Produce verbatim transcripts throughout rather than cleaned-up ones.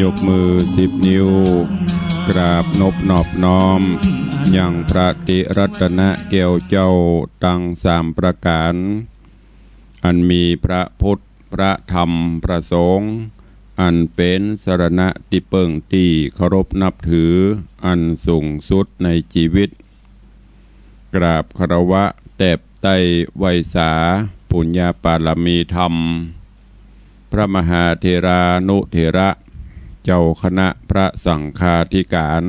ยกมือสิบนิ้ว กราบนบนอบน้อม ยังพระติรัตนแก้วเจ้าตังสามประก๋าน อันมีพระพุทธ พระธรรม พระสงฆ์ อันเป๋นสรณะตี้เปิ้งตี้เคารพนับถือ อันสูงสุดในจีวิต กราบคารวะแตบไต้ไหว้สา ปุญญาปารมีธรรม พระมหาเถรานุเถระ เจ้าคณะพระสังฆาธิการ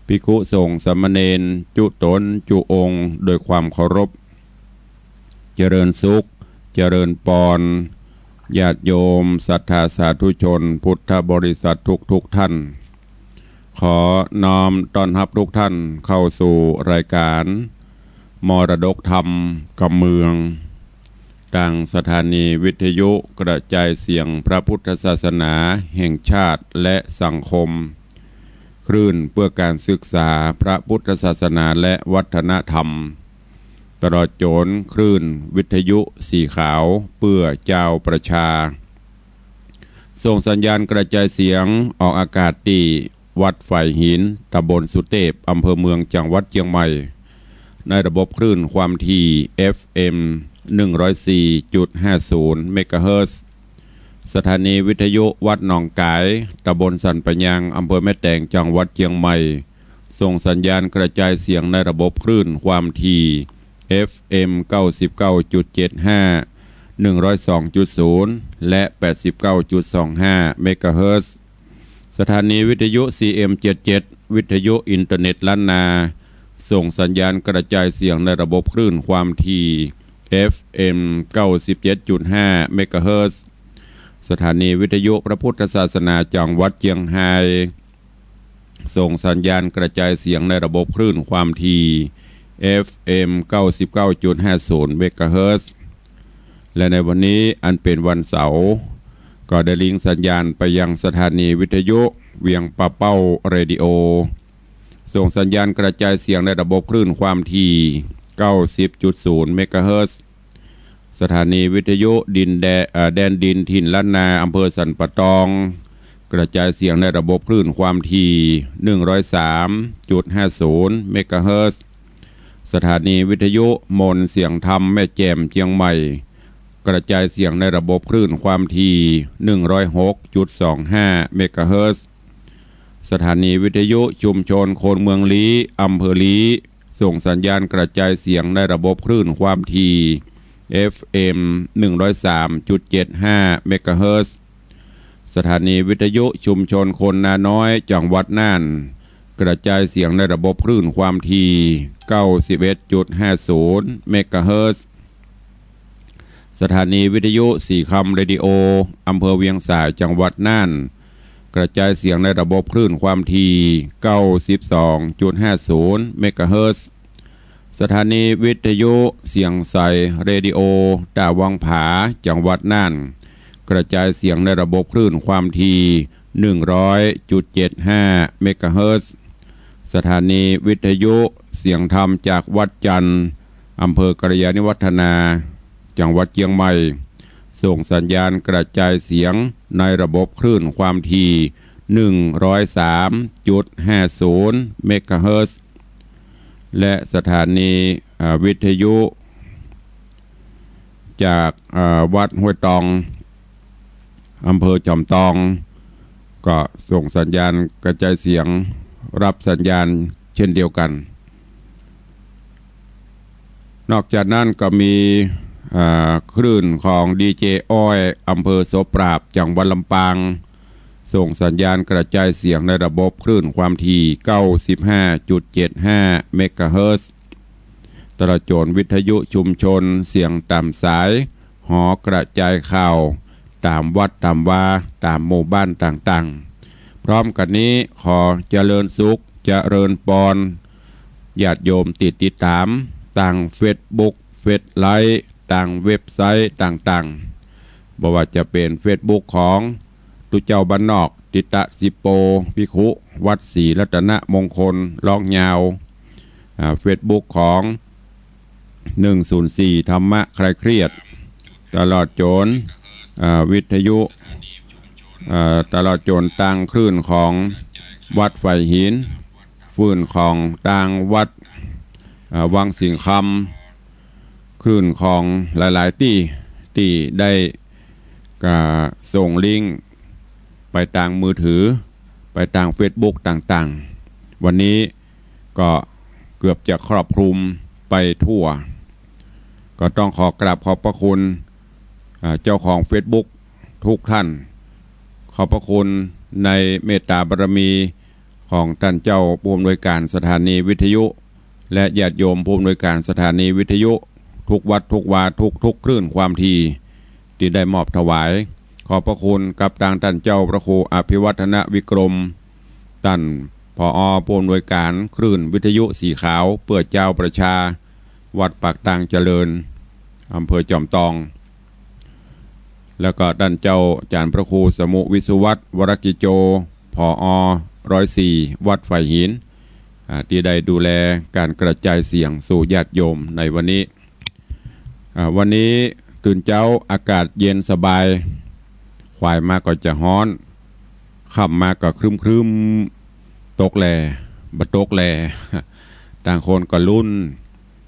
ภิกขุสงฆ์สามเณร จุ๊ต๋นจุ๊องค์ โดยความเคารพ เจริญสุข เจริญปอน ญาติโยมศรัทธาสาธุชน พุทธบริษัททุกๆ ท่าน ขอน้อมต้อนฮับทุกท่านเข้าสู่รายการ มรดกธรรมกำเมือง ตางสถานีวิทยุกระจายเสียงพระพุทธศาสนาแห่งชาติและสังคม คลื่นเพื่อการศึกษาพระพุทธศาสนาและวัฒนธรรม ตลอดจ๋นคลื่นวิทยุสีขาวเพื่อจาวประชา ส่งสัญญาณกระจายเสียงออกอากาศตี้วัดฝายหิน ตำบลสุเตพ อำเภอเมือง จังหวัดเจียงใหม่ ในระบบคลื่นความถี่ เอฟเอ็ม หนึ่งร้อยสี่จุดห้าศูนย์ เมกะเฮิรตซ์ สถานีวิทยุวัดหนองก๋าย ตำบลสันป่ายาง อำเภอแม่แตง จังหวัดเจียงใหม่ ส่งสัญญาณกระจายเสียงในระบบคลื่นความถี่ เอฟเอ็ม เก้าสิบเก้าจุดเจ็ดห้า หนึ่งร้อยสองจุดศูนย์ และ แปดสิบเก้าจุดสองห้า เมกะเฮิรตซ์ สถานีวิทยุ ซีเอ็ม เจ็ดเจ็ด วิทยุอินเทอร์เน็ตล้านนา ส่งสัญญาณกระจายเสียงในระบบคลื่นความถี่ เอฟเอ็ม เก้าสิบเจ็ดจุดห้า เมกะเฮิรตซ์ สถานีวิทยุพระพุทธศาสนาจังหวัดเจียงฮาย ส่งสัญญาณกระจายเสียงในระบบคลื่นความถี่ เอฟเอ็ม เก้าสิบเก้าจุดห้าศูนย์ เมกะเฮิรตซ์ และในวันนี้อันเป๋นวันเสาร์ ก็ได้ลิงก์สัญญาณไปยังสถานีวิทยุเวียงป่าเป้าเรดิโอ ส่งสัญญาณกระจายเสียงในระบบคลื่นความถี่ เก้าสิบจุดศูนย์ เมกะเฮิรตซ์ สถานีวิทยุดินแด เอ่อ แดนดินถิ่นล้านนา อำเภอสันป่าตอง กระจายเสียงในระบบคลื่นความถี่ หนึ่งร้อยสามจุดห้าศูนย์ เมกะเฮิรตซ์ สถานีวิทยุมนต์เสียงธรรมแม่แจ่มเจียงใหม่ กระจายเสียงในระบบคลื่นความถี่ หนึ่งร้อยหกจุดสองห้า เมกะเฮิรตซ์ สถานีวิทยุชุมชนคนเมืองลี้ อำเภอลี้ ส่งสัญญาณกระจายเสียงในระบบคลื่นความถี่ เอฟเอ็ม หนึ่งร้อยสามจุดเจ็ดห้า เมกะเฮิรตซ์ สถานีวิทยุชุมชนคนนาน้อย จังหวัดน่าน กระจายเสียงในระบบคลื่นความถี่ เก้าสิบเอ็ดจุดห้าศูนย์ เมกะเฮิรตซ์ สถานีวิทยุสีคำเรดิโอ อำเภอเวียงสา จังหวัดน่าน กระจายเสียงในระบบคลื่นความถี่ เก้าสิบสองจุดห้าศูนย์ เมกะเฮิรตซ์ สถานีวิทยุเสียงใสเรดิโอ ตาวังผา จังหวัดน่าน กระจายเสียงในระบบคลื่นความถี่ หนึ่งร้อยจุดเจ็ดห้า เมกะเฮิรตซ์ สถานีวิทยุเสียงธรรมจากวัดจันทร์ อำเภอกัลยาณิวัฒนา จังหวัดเชียงใหม่ ส่งสัญญาณกระจายเสียงในระบบคลื่นความถี่ หนึ่งร้อยสามจุดห้าศูนย์ เมกะเฮิรตซ์ และสถานี เอ่อ วิทยุ จาก เอ่อ วัดห้วยตอง อำเภอจอมตอง ก็ส่งสัญญาณกระจายเสียงรับสัญญาณเช่นเดียวกัน นอกจากนั้นก็มี เอ่อ คลื่นของดีเจอ้อย อำเภอโสปราบ จังหวัดลำปาง ส่งสัญญาณกระจายเสียงในระบบคลื่นความถี่ เก้าสิบห้าจุดเจ็ดห้า เมกะเฮิรตซ์ ตลอดจ๋นวิทยุชุมชนเสียงต๋ามสาย หอกระจายข่าว ต๋ามวัดต๋ามวา ต๋ามหมู่บ้านต่างๆ พร้อมกั๋นนี้ขอเจริญสุข เจริญปอน ญาติโยมตี้ติดต๋าม ตางเฟซบุ๊ก เฟซไลฟ์ ตางเว็บไซต์ต่างๆ บ่ว่าจะเป๋นเฟซบุ๊กของตุ๊เจ้าบ้านนอก ติตะสิโป ภิกขุวัดศรีรัตนมงคล ร้องยาว อ่า เฟซบุ๊กของ หนึ่งศูนย์สี่ ธรรมะคลายเครียด ตลอดจ๋น อ่า วิทยุ เอ่อ ตลอดจ๋นตางคลื่นของวัดฝายหิน คลื่นของตางวัด เอ่อ วังสิงห์คำ คลื่นของหลายๆ ตี้ ตี้ได้ ก็ส่งลิงก์ไปตางมือถือ ไปตางเฟซบุ๊กต่างๆ วันนี้ก็เกือบจะครอบคลุมไปทั่ว ก็ต้องขอกราบขอบพระคุณ อ่า เจ้าของเฟซบุ๊กทุกท่าน ขอบพระคุณในเมตตาบารมีของต้านเจ้าผู้อำนวยการสถานีวิทยุ และญาติโยมผู้อำนวยการสถานีวิทยุทุกวัดทุกวาทุกๆ คลื่นความถี่ ตี้ได้มอบถวาย ขอบพระคุณกับตางต้านเจ้าพระครูอภิวัฒนวิกรม ต้าน ผอ ผู้อำนวยการคลื่นวิทยุสีขาวเปื้อจาวประชา วัดปากตางเจริญ อำเภอจอมตอง แล้วก็ต้านเจ้าอาจ๋ารย์พระครูสมุวิสุวัฒน์ วรกิจโจ ผอ ร้อยสี่ วัดฝายหิน อ่า ตี้ได้ดูแลก๋านกระจายเสียงสู่ญาติโยมในวันนี้ อ่า วันนี้ตื่นเจ๊าอากาศเย็นสบาย ขวายมาก็จะฮ้อน ค่ำมาก็ครึ้มๆ ตกแหล่ บ่ตกแหล่ ต่างคนก็ลุ้น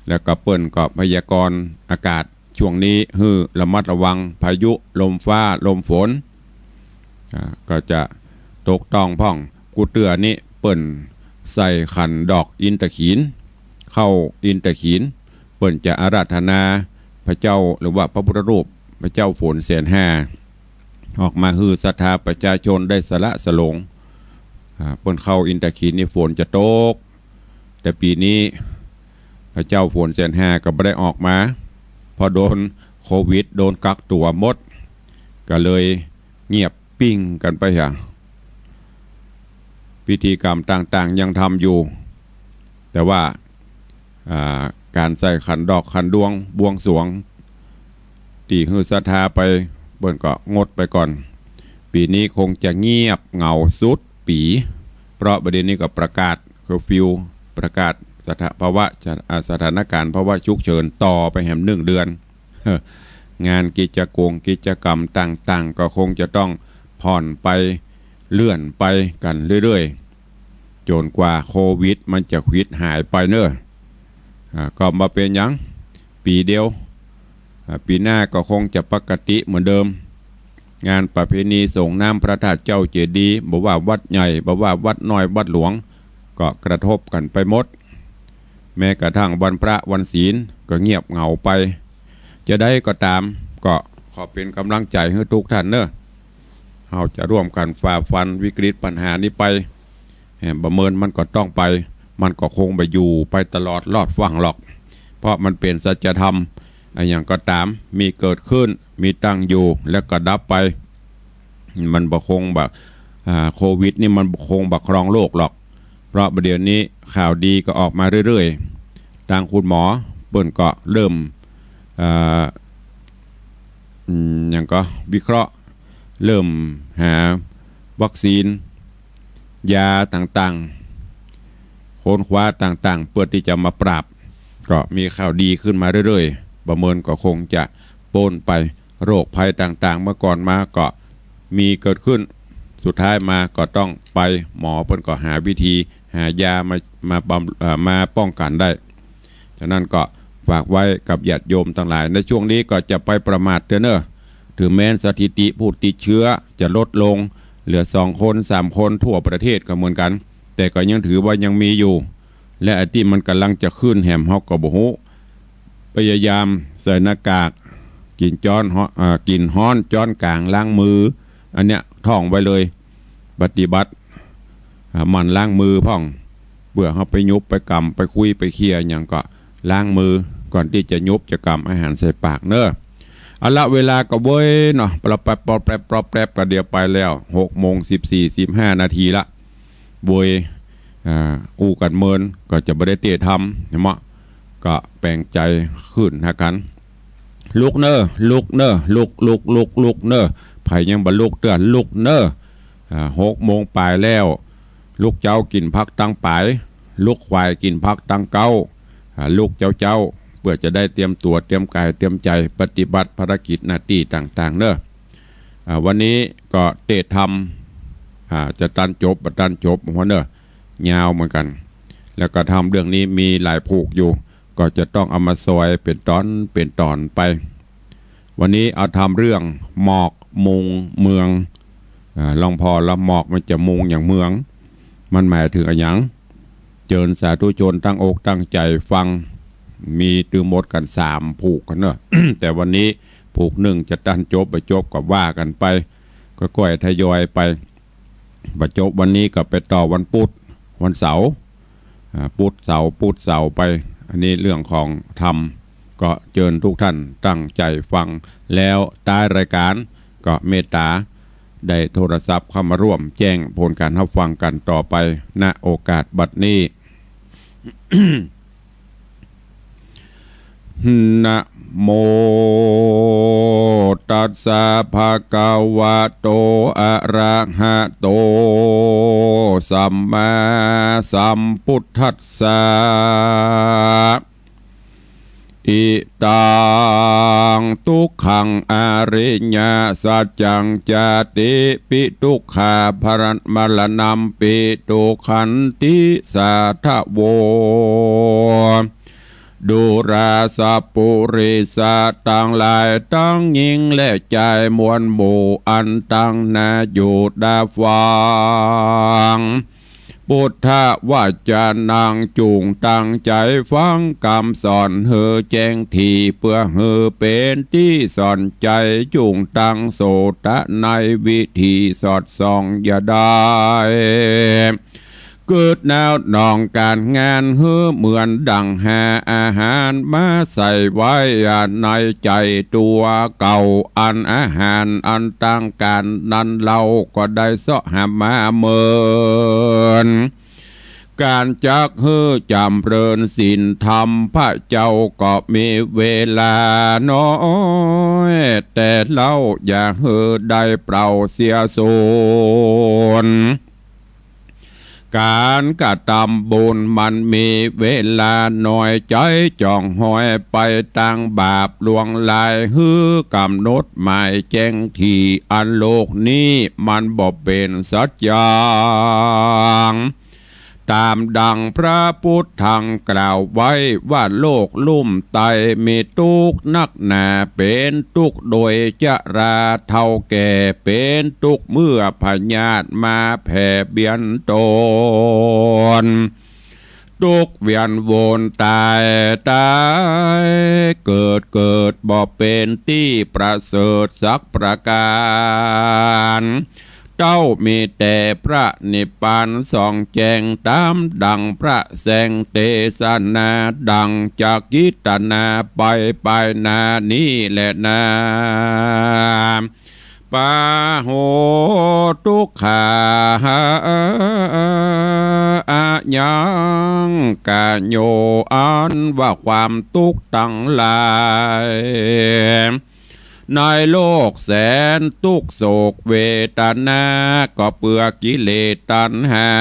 แล้วก็เปิ้นก็พยากรณ์อากาศช่วงนี้หื้อระมัดระวังพายุลมฟ้าลมฝน อ่า ก็จะตกต้องพ่อง กู้เตื้อนี้เปิ้นใส่ขันดอกอินทขีฬ เข้าอินทขีฬ เปิ้นจะอาราธนาพระเจ้าหรือว่าพระพุทธรูปพระเจ้าฝนแสนห้า ออกมาหื้อศรัทธาประชาชนได้สละสลง อ่า เปิ้นเข้าอินทขีฬนี่ฝนจะตก แต่ปี๋นี้พระเจ้าฝนแสนห้าก็บ่ได้ออกมา เพราะโดนโควิด โดนกักตั๋วหมด ก็เลยเงียบปิ้งกั๋นไปเหีย พิธีกรรมต่างๆ ยังทำอยู่ แต่ว่า อ่า ก๋านใส่ขันดอกขันดวงบวงสรวง ตี้หื้อศรัทธาไป เปิ้นก็งดไปก่อน ปี๋นี้คงจะเงียบเหงาสุดปี๋ เพราะบ่าเดี่ยวนี้ก็ประกาศเคอร์ฟิว ประกาศสถา ภาวะ อ่า สถานการณ์ภาวะฉุกเฉินต่อไปแหมหนึ่งเดือน งานกิจกงกิจกรรมต่างๆ ก็คงจะต้องผ่อนไป เลื่อนไปกั๋นเรื่อยๆ จ๋นกว่าโควิดมันจะควิดหายไปเน่อ อ่า ก็บ่เป๋นหยัง ปี๋เดียว อ่า ปี๋หน้าก็คงจะปกติเหมือนเดิม งานประเพณีส่งน้ำพระธาตุเจ้าเจดีย์ บ่ว่าวัดใหญ่ บ่ว่าวัดน้อย วัดหลวง ก็กระทบกั๋นไปหมด แม้กระทั่งวันพระวันศีลก็เงียบเหงาไป จะใดก็ต๋าม ก็ขอเป๋นก๋ำลังใจ๋หื้อทุกท่านเน่อ เฮาจะร่วมกั๋นฝ่าฟันวิกฤตปัญหานี้ไป แหม บ่าเมินมันก็ต้องไป มันก็คงบ่อยู่ไปตลอดรอดฟั่งหรอก เพราะมันเป๋นสัจธรรม อะหยังก็ต๋าม มีเกิดขึ้น มีตั้งอยู่ แล้วก็ดับไป มันบ่คงบ่า อ่า โควิดนี่มันบ่คงบ่าครองโลกหรอก เพราะบ่าเดี่ยวนี้ข่าวดีก็ออกมาเรื่อยๆ ตางคุณหมอเปิ้นก็เริ่ม อ่า อืม หยังก็วิเคราะห์ เริ่มหาวัคซีน ยาต่างๆ ค้นคว้าต่างๆ เปื้อตี้จะมาปราบ ก็มีข่าวดีขึ้นมาเรื่อยๆ บ่าเมินก็คงจะป๊นไป โรคภัยต่างๆ เมื่อก่อนมาก็มีเกิดขึ้น สุดท้ายมาก็ต้องไป หมอเปิ้นก็หาวิธี หายามา มาบำ เอ่อ มาป้องกั๋นได้ ฉะนั้นก็ฝากไว้กับญาติโยมตังหลาย ในช่วงนี้ก็จะไปประมาทเตื้อเน่อ ถึงแม้นสถิติผู้ติดเชื้อจะลดลง เหลือสองคน สามคน ทั่วประเทศก็เหมือนกั๋น แต่ก็ยังถือว่ายังมีอยู่ และไอ้ตี้มันก่ำลังจะขึ้นแหมเฮาก็บ่ฮู้ พยายามใส่หน้ากาก กิ๋นจ๊อนฮ้อน อ่า กิ๋นฮ้อนจ๊อนก๋าง ล้างมือ อันเนี้ยท่องไว้เลย ปฏิบัติ อ่า หมั่นล้างมือพ่อง เปื้อเฮาไปหยุบไปกำไปคุยไปเคี้ยหยังก็ล้างมือ ก่อนตี้จะหยุบจะกำอาหารใส่ปากเน่อ เอาละ เวลาก็เว้ยเนาะ ปรอบแปรบ ปรอบแปรบ ปรอบแปรบ ก็เดี๋ยวไปแล้ว หกโมงสิบสี่ สิบห้านาทีละ เว้ย อ่า อู้กั๋นเมิน ก็จะบ่ได้เต๊ทำ หันเมาะ ก็แป๋งใจ๋ขึ้นหากั๋น ลุกเน่อ ลุกเน่อ ลุก ลุก ลุก ลุกเน่อ ใผยังบ่ลุกเตื้อ ลุกเน่อ อ่า หกโมงป๋ายแล้ว ลุกเจ๊ากิ๋นผักตังป๋าย ลุกขวายกิ๋นผักตังเก๊า อ่า ลุกเจ๊าๆ เปื้อจะได้เตรียมตั๋ว เตรียมก๋าย เตรียมใจ๋ ปฏิบัติภารกิจหน้าตี้ต่างๆ เน่อ อ่า วันนี้ก็เตะธรรม อ่า จะตันจบ บ่ตันจบ หัวเน่อ ยาวเหมือนกั๋น แล้วก็ธรรมเรื่องนี้มีหลายผูกอยู่ ก็จะต้องเอามาซอยเป๋นต๋อน เป๋นต๋อนไป วันนี้เอาธรรมเรื่องหมอกมุงเมือง อ่า หลวงพ่อละ หมอกมันจะมุงอย่างเมือง มันหมายเถิงอะหยัง เจิญสาธุชนตั้งอกตั้งใจ๋ฟัง มีตึงหมดกั๋นสามผูกกั๋นเน่อ แต่วันนี้ผูกนึ่งจะตันจบบ่จบก็ว่ากั๋นไป ก็ก้อยทยอยไป บ่จบวันนี้ก็ไปต่อวันปุธ วันเสาร์ อ่า ปุธเสาร์ ปุธเสาร์ไป อันนี้เรื่องของธรรม ก็เจิญทุกท่านตั้งใจ๋ฟัง แล้วต๊ายรายก๋านก็เมตต๋าได้โทรศัพท์เข้ามาร่วมแจ้งผลก๋านฮับฟังกั๋นต่อไป ณ โอกาสบัดนี้ นะโมตัสสะ ภะคะวะโต อะระหะโต สัมมาสัมพุทธัสสะ อิตัง ทุกขัง อริยสัจจัง จาติปิ ทุกขา มะระณัมปิ ทุกขันติ สาธะโว ดูราสัปปุริสะตังหลาย ตังญิงและจายมวลหมู่ อันตังหน้าอยู่ต๋าฟัง พุทธวจนัง จุ่งตั้งใจ๋ฟังกำสอนหื้อแจ้งถี่ เปื้อหื้อเป๋นตี้สอนใจ๋ จุ่งตั้งโสตะในวิถีสอดส่อง อย่าได้ กึ๊ดหนาวหน่องก๋านงาน หื้อเหมือนดั่งหาอาหารมาใส่ไว้ในใจ๋ตั๋วเก่า อันอาหารอันต้องก๋านนั้นเล่า ก็ได้เซาะหามาเมิน ก๋านจักหื้อจ๋ำเริญศีลธรรม พระเจ้าก็มีเวลาน้อย แต่เล่าอย่าหื้อได้เปล่าเสียสูญ ก๋านกระตำบุญมันมีเวลาน้อย ใจ๊จ่องหอยไปตางบาปลวงลาย หื้อกำหนดหมายแจ้งถี่ อันโลกนี้มันบ่เป๋นสัจจัง ต๋ามดั่งพระพุทธังกล่าวไว้ว่า โลกลุ่มไตมีตุ๊กข์นักหนา เป๋นตุ๊กข์โดยชราเฒ่าแก่ เป๋นตุ๊กข์เมื่อพยาธิมาแผ่เบียนตน ตุ๊กข์เวียนวนต๋ายต๋ายเกิด เกิดบ่เป๋นตี้ประเสริฐสักประก๋าน เต้ามีแต่พระนิพพานส่องแจ้ง ต๋ามดั่งพระแสงเตสนา ดั่งจักขิตนาไปปายหน้านี้แลนา ปะโห ตุ๊กขา อะยัง กะโย อันว่าความตุ๊กข์ตังหลาย ในโลกแสนตุ๊กข์โศกเวทนา ก็เปื้อกิเลสตัณหา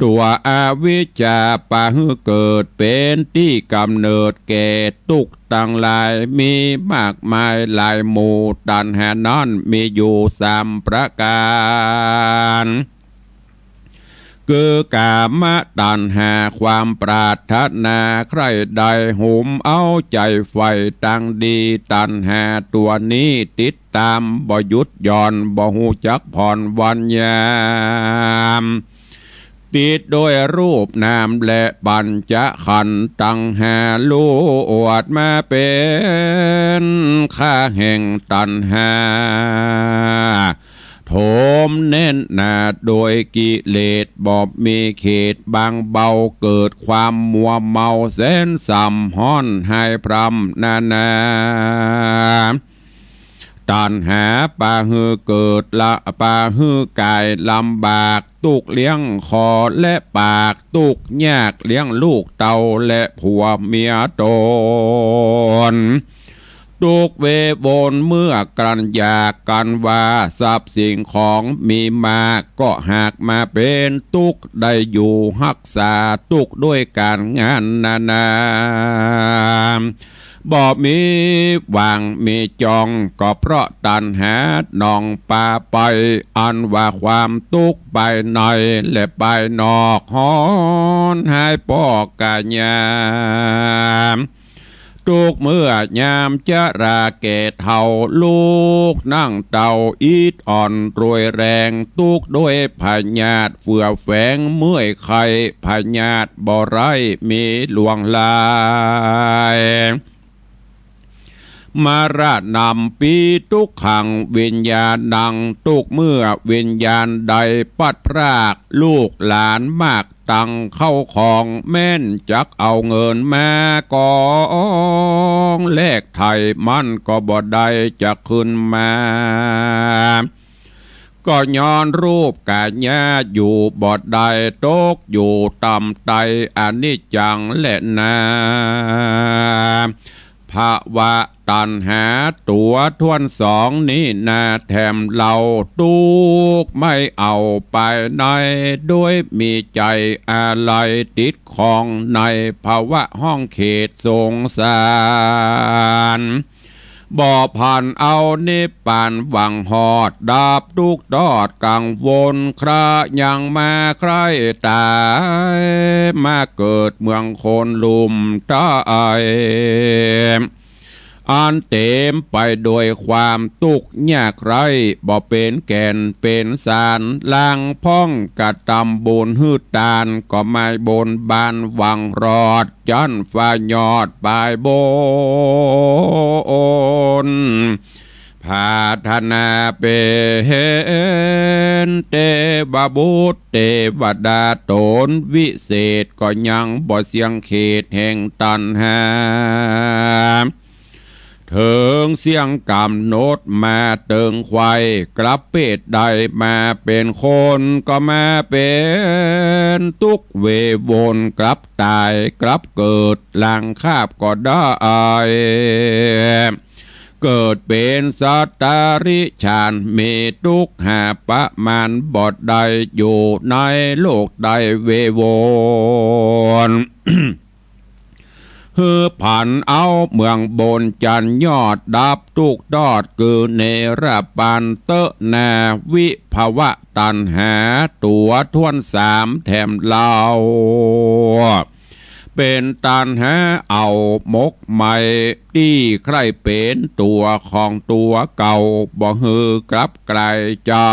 ตั๋วอวิชชาปะหื้อเกิด เป๋นตี้ก๋ำเนิดแก่ตุ๊กข์ตังหลาย มีมากมายหลายหมู่ ตัณหานั้นมีอยู่สามประก๋าน คือกามตัณหา ความปรารถนาใคร่ได้ หุมเอาใจ๋ใฝ่ตางดี ตัณหาตั๋วนี้ติดต๋ามบ่หยุดหย่อน บ่ฮู้จักผ่อนวันยาม ติดโดยรูปนามและปัญจขันธ์ตังห้า ลวดมาเป๋นข้าแห่งตัณหา โถมแน่นหนาโดยกิเลสบ่มีเขตบางเบา เกิดความมัวเมาแสนส่ำ ฮ้อนไห้พร่ำนานา ตัณหาปะหื้อเกิดละ ปะหื้อกายลำบาก ตุ๊กข์เลี้ยงคอและปาก ตุ๊กข์ยากเลี้ยงลูกเต้าและผัวเมียต๋น ตุ๊กข์เววนเมื่อกลั้นอยากกั๋นว่า ทรัพย์สิ่งของมีมาก ก็หากมาเป๋นตุ๊กข์ ได้อยู่ฮักษาตุ๊กข์ด้วยก๋านงานนานา บ่มีหวังมีจ่อง ก็เพราะตัณหาหนองปาไป อันว่าความตุ๊กข์ภายในและภายนอก ฮ้อนฮ้ายปอกกายา ตุ๊กข์เมื่อยามจราแก่เฒ่า ลุกนั่งเต่าอิดอ่อนรวยแรง ตุ๊กข์ด้วยพยาธิเฟื่อแฝงเมื่อยไข้ พยาธิบ่ร้ายมีลวงลาย มรณัมปิ ทุกขัง วิญญาณัง ตุ๊กข์เมื่อวิญญาณใดพลัดพราก ลูกหลานมากตัง เข้าของแม้นจักเอาเงินมากองแลกไถ่ มันก็บ่ได้จักคืนมา ก็ย้อนรูปกายาอยู่บ่ได้ ตกอยู่ต่ำไต้อนิจจังแลนา ภวะตัณหาตั๋วถ้วนสองนี้นาแถมเล่า ตุ๊กข์ไม่เอาไปไหน ด้วยมีใจ๋อาลัยติดข้องในภวะห้องเขตสงสาร บ่ผันเอานิพพานหวังฮอด ดับตุ๊กข์ทอดกังวล ใค่ยังมาใคร่ต๋าย มาเกิดเมืองคนลุ่มใต้ อันเต๋มไปโดยความตุ๊กข์ยากไร้ บ่เป๋นแก่นเป๋นสาร ลางพ่องกระตำบุญหื้อตาน ก็หมายบนบานหวังรอด จั้นฟ้ายอดปายบน ผาถนาเป๋นเตวบุตรเตวดาต๋นวิเศษ ก็ยังบ่เสี้ยงเขตแห่งตัณหา เถิงเสี้ยงก๋ำหนดมาเติงใค่ กลับเพศได้มาเป๋นคน ก็มาเป๋นตุ๊กข์เววน กลับต๋ายกลับเกิด ลางคาบก็ได้ เกิดเป๋นสัตว์เดรัจฉาน มีตุ๊กข์หาประมาณบ่ได้ อยู่ในโลกได้เววน หื้อผันเอาเมืองบนจั้นยอดดับตุ๊กข์ทอด คือเนรปานเต๊อะนา วิภวะตัณหาตั๋วถ้วนสามแถมเล่า เป๋นตัณหาเอาหมกไหม้ ตี้ใคร่เป๋นตั๋วของตั๋วเก่า บ่หื้อกลับไกล ใจ๋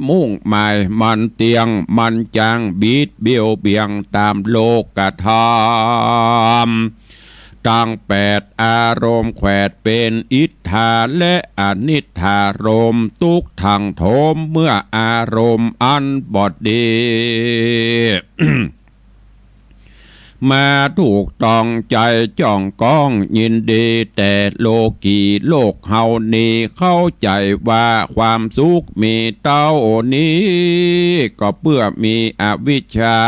มุ่งหมายมันเตี้ยง มันจั้งบิดเบี้ยวเบี่ยงต๋ามโลกธรรมตังแปด อารมณ์แขวดเป๋นอิทธาและอนิทธารมณ์ ตุ๊กข์ทั่งโถมเมื่ออารมณ์อันบ่ดี มาถูกต้องใจ๋จ้องก้องยินดี แต่โลกีโลกเฮานี้ เข้าใจ๋ว่าความสุขมีเต้านี้ ก็เปื้อมีอวิชชา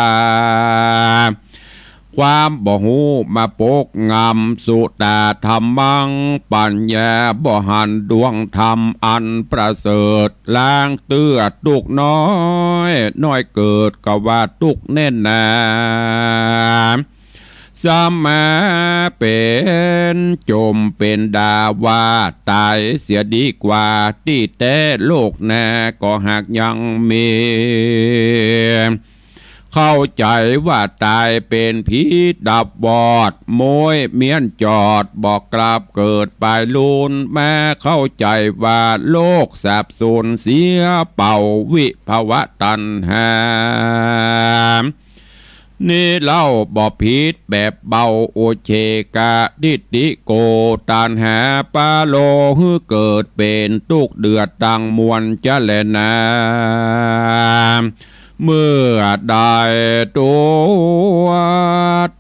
ความบ่ฮู้มาปกงำ สุตาธัมมัง ปัญญาบ่หันดวงธรรมอันประเสริฐ ลางเตื้อตุ๊กข์น้อย น้อยเกิดก็ว่าตุ๊กข์แน่นหนา สมาเป๋นจมเป๋นด่าว่า ต๋ายเสียดีกว่า ตี้แต๊โลกหน้าก็หากยังมี เข้าใจ๋ว่าต๋ายเป๋นผีดับบอด ม้วยเมี้ยนจอด บ่กลับเกิดปายลูน มาเข้าใจ๋ว่าโลกสาบสูญเสียเป่า วิภวะตัณหา นี้เล่าบ่ผิดแบบเบา อุจเฉกะทิฏฐิโก ตัณหาปาโลหื้อเกิดเป๋นตุ๊กข์เดือดตังมวลจะแลนา เมื่อได้ตั๋ว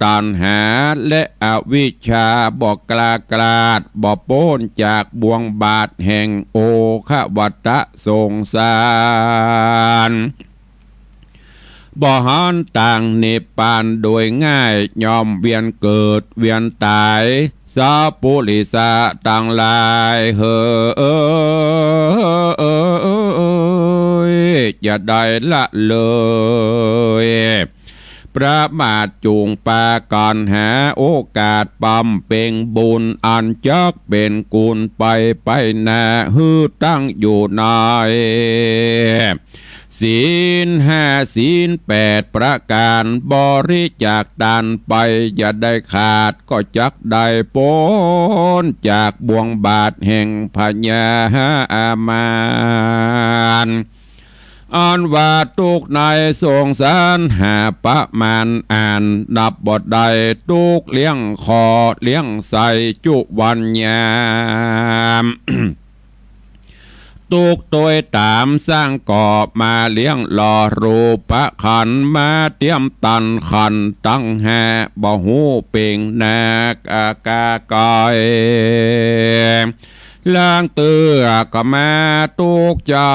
ตัณหาและอวิชชาบ่กล้ากลาด บ่ป๊นจากบ่วงบาดแห่งโอฆะวัฏฏะสงสาร บ่หันตางนิพพานโดยง่าย ย่อมเวียนเกิดเวียนต๋าย สัพปุริสะตังหลายเหย อย่าได้ละเลย ประมาทจุ่งปากั๋นหาโอกาสบำเพ็งบุญ อันจักเป๋นกุณไปไปหน้า หื้อตั้งอยู่ใน ศีลห้าศีลแปดประก๋าน บริจาคตานไปอย่าได้ขาด ก็จักได้ป๊นจากบ่วงบาทแห่งพญามาร อันว่าตุ๊กข์ในสงสารหาประมาณอ่านนับบ่ได้ ตุ๊กข์เลี้ยงข้อเลี้ยงไส้จุวันยาม ตุ๊กข์ตวยต๋ามสร้างก่อมาเลี้ยงหล่อรูปขันธ์ มาเตรียมตันขันธ์ตังห้า บ่ฮู้เป๋งหน้ากะกาไกล ลางเตื้อก็มาตุ๊กข์ใจ๋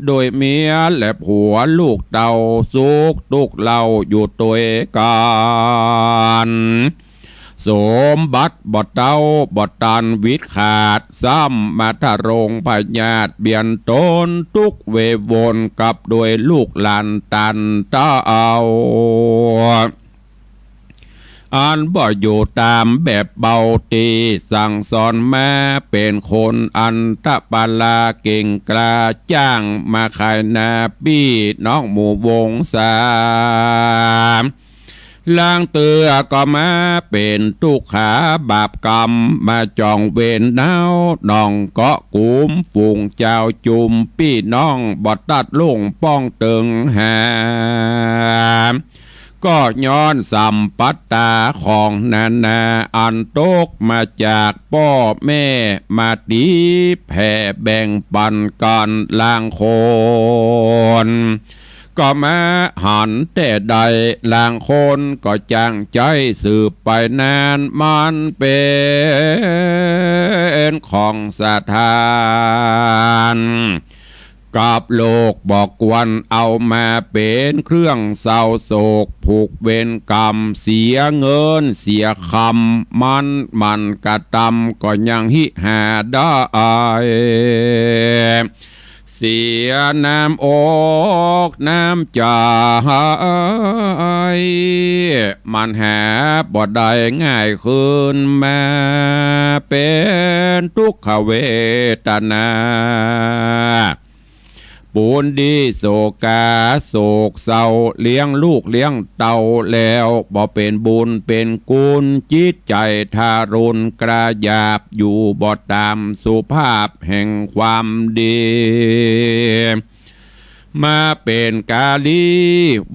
โดยเมียและผัวลูกเต้า สุขตุ๊กข์เล่าอยู่ตวยกั๋น สมบัติบ่เต้าบ่ตันวิดขาด ซ้ำมาทะลงพยาธิเบียดตน ตุ๊กข์เววนกับโดยลูกหลานตันเต้า อันบ่อยู่ต๋ามแบบเบาตี้สั่งสอนมา เป๋นคนอันตะปะลาเก่งกล้า จ้างมาขายหน้าปี้น้องหมู่วงศา ลางเตื้อก็มาเป๋นตุ๊กขาบาปกรรม มาจ่องเวรหนาวหนองเกาะกุม ฝูงจาวจุมปี้น้องบ่ตัดลุ่งป้องเติงหา ก็ย้อนสัมปัตตาของนานา อันตกมาจากป้อแม่ มาตี๋แผ่แบ่งปันกั๋นลางคน ก็มาหันแต่ใด ลางคนก็จ้างใจ๊สืบไปนาน มันเป๋นของสถาน กับโลกบ่ควรเอามาเป๋นเครื่องเศร้าโศก ผูกเวรกรรมเสียเงินเสียคำ มัน มันกระตำก็ยังหิหาได้ เสียน้ำอกน้ำใจ๋ มันหาบ่ได้ง่ายคืนมา เป๋นทุกขเวทนา ปูนดีโศกาโศกเศร้า เลี้ยงลูกเลี้ยงเต้าแล้ว บ่เป๋นบุญเป๋นกุณ จิตใจ๋ทารุณกระหยาบ อยู่บ่ต๋ามสุภาพแห่งความดี มาเป๋นกาลี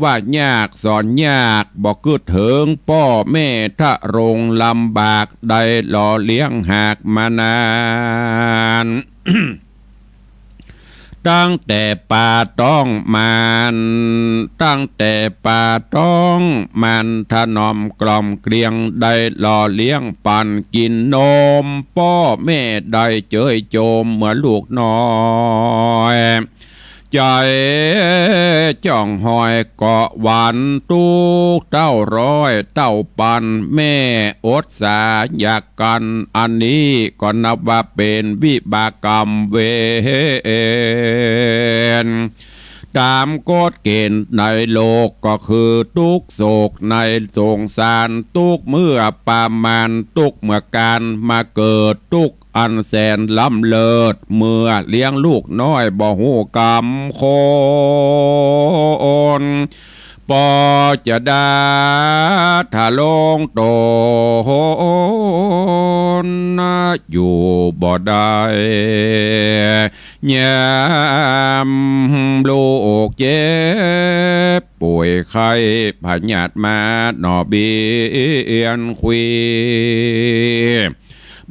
ว่ายากสอนยาก บ่กึ๊ดเถิงป้อแม่ทะลงลำบาก ได้หล่อเลี้ยงหากมานาน ตั้งแต่ปาต๊องมาร ตั้งแต่ปาต๊องมารถนอมกล่อมเกลี้ยง ได้หล่อเลี้ยงปั๋นกิ๋นนม ป้อแม่ได้เจยโจมเมื่อลูกน้อย ใจ๋จ่องหอยเกาะหวาน ตุ๊กข์เต้าร้อยเต้าปัน แม่อดสาอยากกั๋น อันนี้ก็นับว่าเป๋นวิบากกรรมเวร ต๋ามกฎเกณฑ์ในโลกก็คือตุ๊กข์โศกในสงสาร ตุ๊กข์เมื่อประมาณ ตุ๊กข์เมื่อก๋านมาเกิด ตุ๊กข์อันแสนล้ำเลิศ เมื่อเลี้ยงลูกน้อยบ่ฮู้กำคน ปอจะดาทะลงตน อยู่บ่ได้ ยามลูกเจ็บป่วยไข้ พยาธิมาหน่อเบียนควี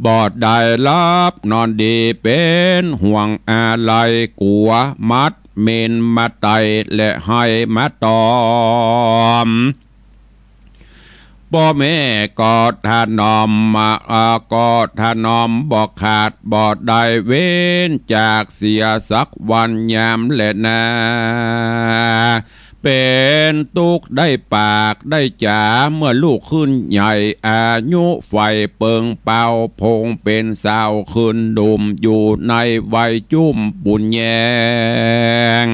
บ่ได้หลับนอนดี เป๋นห่วงอาลัย กั๋วมัดเมนมาไต่ และไห้มาต๋อม ป้อแม่ก็ถนอม อ่า ก็ถนอมบ่ขาด บ่ได้เว้นจากเสียสักวันยามแลนา เป๋นตุ๊กข์ได้ปากได้จ๋า เมื่อลูกขึ้นใหญ่อายุใฝ่เปิงเปา พงเป๋นสาวขึ้นหนุ่ม อยู่ในวัยจุ้มบุญแยง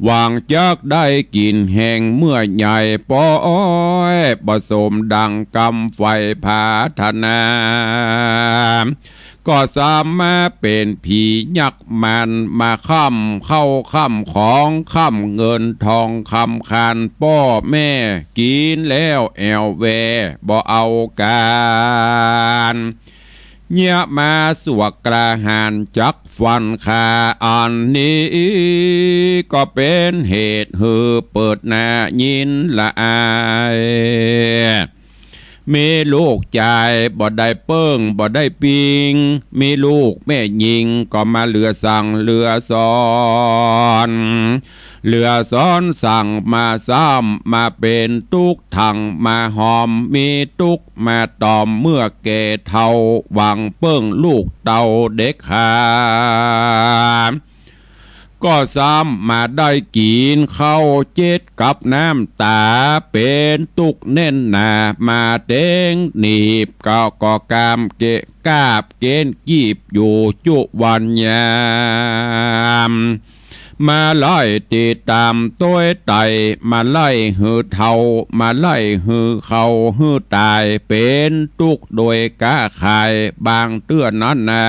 หวังจักได้กิ๋นแฮงเมื่อใหญ่ ปอยบ่สมดังกำใฝ่ผาถนา ก็ซ้ำมาเป๋นผียักษ์มาร มาค้ำข้าวค้ำของ ค้ำเงินทองคำคาน ป้อแม่กิ๋นแล้วแอ่วแว บ่เอาก๋าน เยียะมาสวกกล้าหาญจักฟันฆ่า อันนี้ก็เป๋นเหตุหื้อเปิดหน้ายินละอาย มีลูกจายบ่ได้เปิ้งบ่ได้ปิง มีลูกแม่ญิงก็มาเหลือสั่งเหลือสอน เหลือสอนสั่งมาซ้ำ มาเป๋นตุ๊กข์ ทั้งมาหอม มีตุ๊กข์มาต๋อม เมื่อแก่เฒ่า หวังเปิ้งลูกเต้าเด็กหา ก็ซ้ำมาได้กิ๋นข้าวเจ็ดกับน้ำต๋า เป๋นตุ๊กข์แน่นหนา มาเต็งหนีบ ก็ ก็กามเกะกาบเก๋นกีบอยู่จุวันยาม มาไล่ติดต๋ามตวยไต่ มาไล่หื้อเฒ่า มาไล่หื้อเข้าหื้อต๋าย เป๋นตุ๊กข์โดยก๊าขายบางเตื้อนั้นนา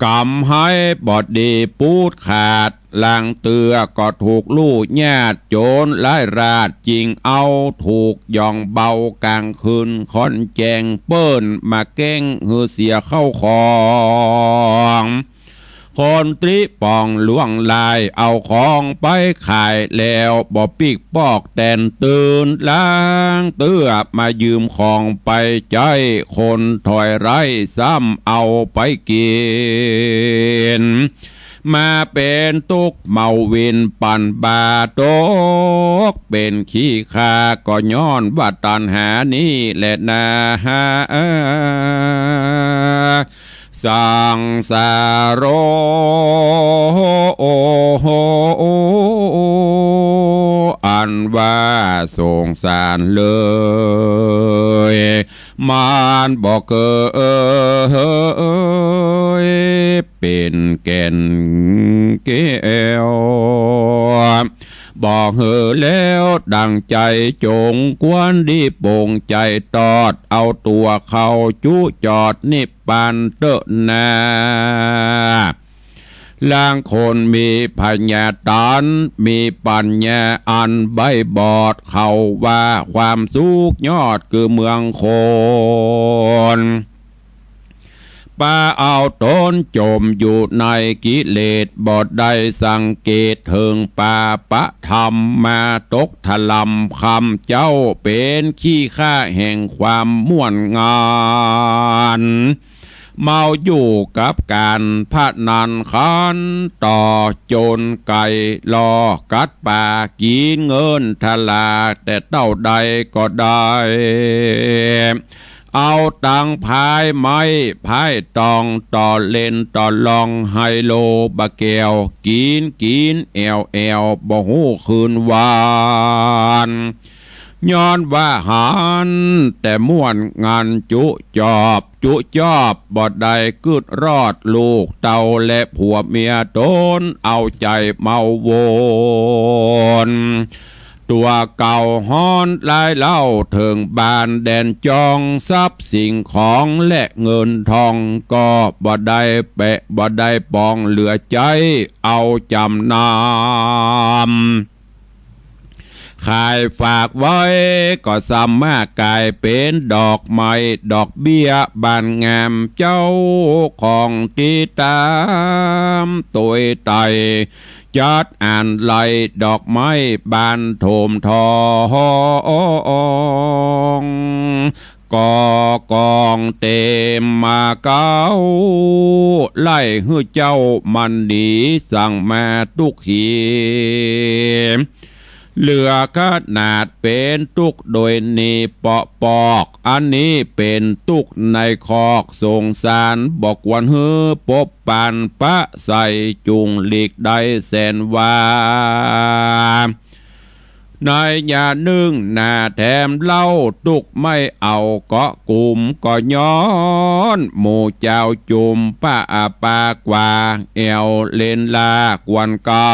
กำไห้บ่ดีปูดขาด ลางเตื้อก็ถูกลู่ญาติโจรร้ายราชจิงเอา ถูกหย่องเบาก๋างคืนค่อนแจ้ง เปิ้นมาแก้งหื้อเสียข้าวของ คนตริปองล่วงลาย เอาของไปขายแล้วบ่ปิ๊กปอกแตนตื่น ลางเตื้อมายืมของไปใจ๊ คนถอยไร้ซ้ำเอาไปกิ๋น มาเป๋นตุ๊กข์เมาวินปั่นบ่าตก เป๋นขี้ข้าก็ย้อนว่าตัณหานี้แหละนา สังสาโร อันว่าสงสารเลย มันบ่เกยเป๋นแก่นแก้ว บ่หื้อแล้วดั่งใจ๋จง ควรดีปงใจ๋ตอด เอาตั๋วเข้าจุจอดนิพพานเต๊อะนา ลางคนมีผญาต๋าน มีปัญญาอันใบ้บอด เขาว่าความสุขยอดคือเมืองคน ปาเอาต๋นจ๋มอยู่ในกิเลส บ่ได้สังเกตเถิงปาปะธรรม มาตกถล่ำคำเจ้า เป๋นขี้ข้าแห่งความม่วนงาน เมาอยู่กับก๋านพนันขันต่อ โจรไก่ล่อกัดป๋า กิ๋นเงินทลา แต่เต้าใดก็ได้ เอาตังค์พายไม้พายตอง ต่อเล่นต่อลองไฮโลบาแก้ว กิ๋นกิ๋นแอ่วแอ่ว บ่ฮู้คืนวัน ย้อนว่าหันแต่ม่วนงานจุจอบ จุจอบ บ่ได้กึ๊ดรอดลูกเต้าและผัวเมียต๋น เอาใจ๋เมาวน ตั๋วเก่าฮ้อนหลายเล่า เถิงบ้านแดนจอง ทรัพย์สิ่งของและเงินทอง ก็บ่ได้แปะบ่ได้ปองเหลือใจ๊ เอาจ๋ำนำ ขายฝากไว้ก็ซ้ำมากลายเป๋นดอกไม้ดอกเบี้ยบานงาม เจ้าของติดต๋ามตวยไต่ จัดอาลัยดอกไม้บานโถมทอง ก่อกองเตรียมมาเก๊า ไล่หื้อเจ้ามันหนี สั่งมาตุ๊กข์หี เหลือขนาดเป๋นตุ๊กข์โดยหนีเปาะปอก อันนี้เป๋นตุ๊กข์ในคอก สงสารบ่ควรหื้อปบปานปะใส่ จุ่งหลีกได้แสนว่า ในยะนึ่งหน้าแถมเล่า ตุ๊กไม่เอาเกาะกุม ก็ย้อนหมู่เจ้าจุ่ม ปะอาปากว่าแอ่วเล่นลากวนเก่า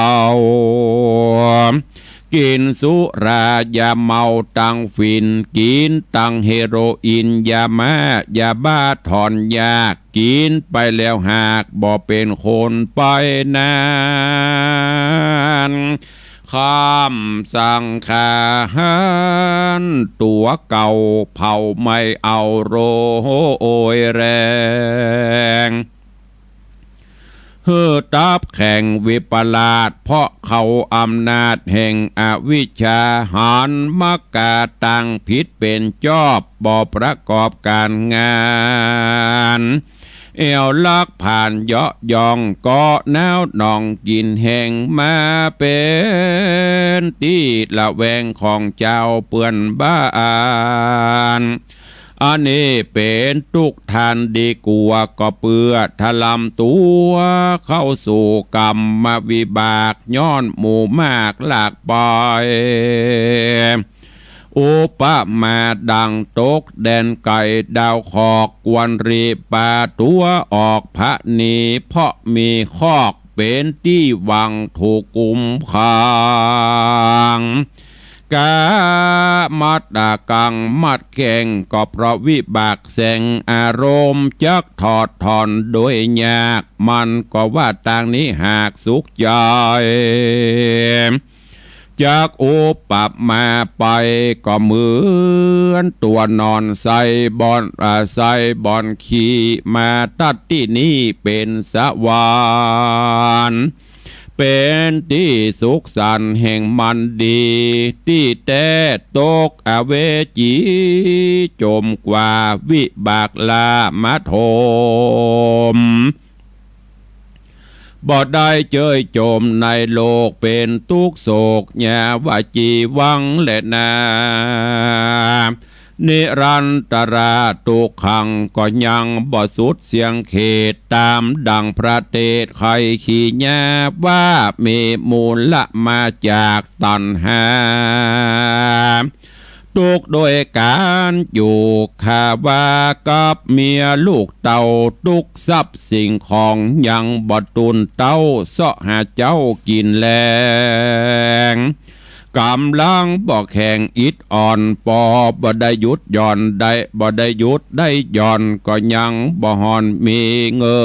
กิ๋นสุรายาเมาตังฝิ่น กิ๋นตังเฮโรอีน ยาม้า ยาบ้าถอนยาก กิ๋นไปแล้วหากบ่เป๋นคนไปนั้น คำสังขารตั๋วเก่า เผาไหม้เอาโรยแรง หื้อตับแข็งวิปลาส เพราะเขาอำนาจแห่งอวิชชา หันมากาตั้งผิดเป๋นจอบ บ่ประกอบก๋านงาน แอ่วลักผ่านเยาะย่อง เกาะหนาวหนองกิ๋นแห้ง มาเป๋นตี้ระแวงของจาวเปื้อนบ้าน อันนี้เป๋นตุ๊กทานดีกั๋ว ก็เปื้อทะลำตั๋วเข้าสู่กรรมวิบาก ย้อนหมู่มากลากไป อุปมาดังตกแดนไก๋ ดาวขอกควรรีบปาตั๋วออกผะหนี เพราะมีคอกเป๋นตี้หวังถูกกุมขัง กามัดตะกังมัดแข้ง ก็เพราะวิบากแสงอารมณ์ จักถอดถอนโดยยาก มันก็ว่าตางนี้หากสุขใจ๋ จักอุปมาไปก็เหมือนตั๋วนอนใส่บ่อน อ่า ใส่บ่อนขี้ มาตัดตี้นี้เป๋นสวรรค์ เป๋นตี้สุขสันต์แห่งมันดี ตี้แต๊ตกอเวจี จมกว่าวิบากลามาถม บ่ได้เจยจมในโลกเป๋นตุ๊กข์โศก ยาวจีวังแลนา นิรันตราตุ๊กขัง ก็ยังบ่สุดเสี้ยงเขต ต๋ามดั่งพระเตสน์ไขขีญา ว่ามีมูลมาจากตัณหา ตุ๊กข์โดยก๋านอยู่คาวากับเมียลูกเต้า ตุ๊กข์ทรัพย์สิ่งของยังบ่ตูนเต๊า เซาะหาเจ๊ากิ๋นแลง ก๋ำลังบ่แข็งอิดอ่อน ปอบ่ได้หยุดหย่อนได้ บ่ได้หยุดได้หย่อน ก็ยังบ่ห่อนมีเงิ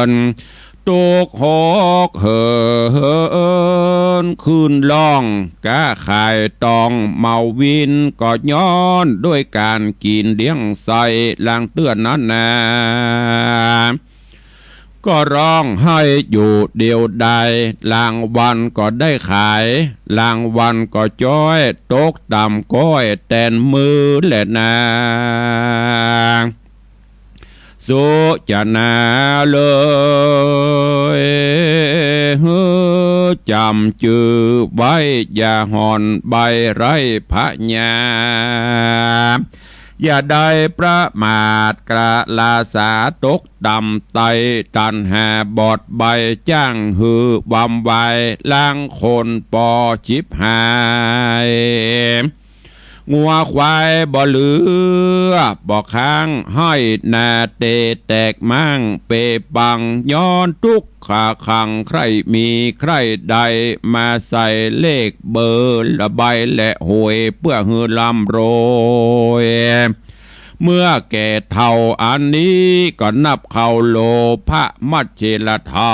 น ตุ๊กข์หกเหินขึ้นล่อง ก๊าขายตองเมาวิน ก็ย้อนด้วยก๋านกิ๋นเลี้ยงใส่ ลางเตื้อนั้นนา ก็ฮ้องไห้อยู่เดียวดาย ลางวันก็ได้ขาย ลางวันก็จ๊อย ตกต่ำก้อยแตนมือแลนา สุจนาเอย หื้อจ๋ำจื้อไว้ อย่าห่อนใบ้ไร้ผะญา อย่าได้ประมาทกระลาสา ตกต่ำไต้ตัณหาบอดใบ้ จ้างหื้อวำวาย ลางคนปอฉิบหาย งัวควายบ่เหลือบ่ค้าง ไฮ่นาเตแตกม้างเปปัง ย้อนตุ๊กข์ขาขัง ใคร่มีใคร่ได้ มาใส่เลขเบอร์ละใบ้และหวย เปื้อหื้อร่ำรวย เมื่อแก่เฒ่าอันนี้ ก็นับเข้าโลภะมัจเฉรธรร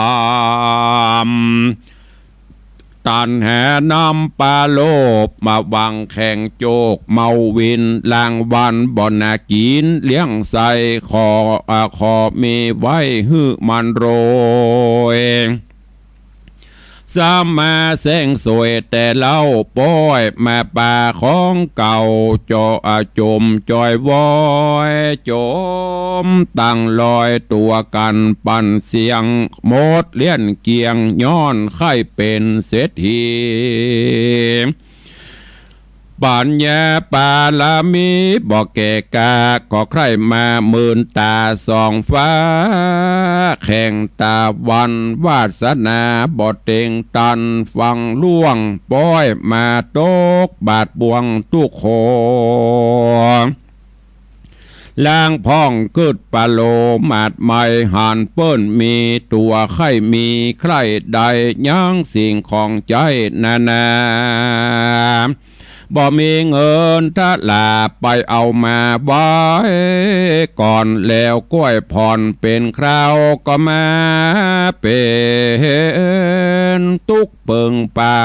ม ตัณหานำปาโลภมาหวังแข่งโจกเมาวิน ลางวันบ่นากิ๋นเลี้ยงใส่ ขอ อ่า ขอมีไว้หื้อมันโรย สามมาแสงสวยแต่เล่า ป้อยมาปาของเก่า จอ อ่า จมจอยวอย จมตังลอยตั๋วกั๋นปั่นเสี้ยง หมดเลี้ยนเกลี้ยง ย้อนใค่เป๋นเศรษฐี ปั๋ญญาปารมีบ่แก่กล้า ก็ใคร่มาเมินต๋าส่องฟ้า แข่งตะวัน วาสนาบ่เต็งตัน ฟังล่วงป๊อยมาตกบาดบ่วงตุ๊กข์โข ลางพ่องกึ๊ดปะโลมาดใหม่ หันเปิ้นมีตั๋วใค่มีใคร่ได้ ยังสิ่งของใจ๊นานา บ่มีเงินทะหลาไปเอามาไว้ก่อน แล้วก้วยผ่อนเป๋นคราว ก็มาเป๋นตุ๊กข์เปิงเปล่า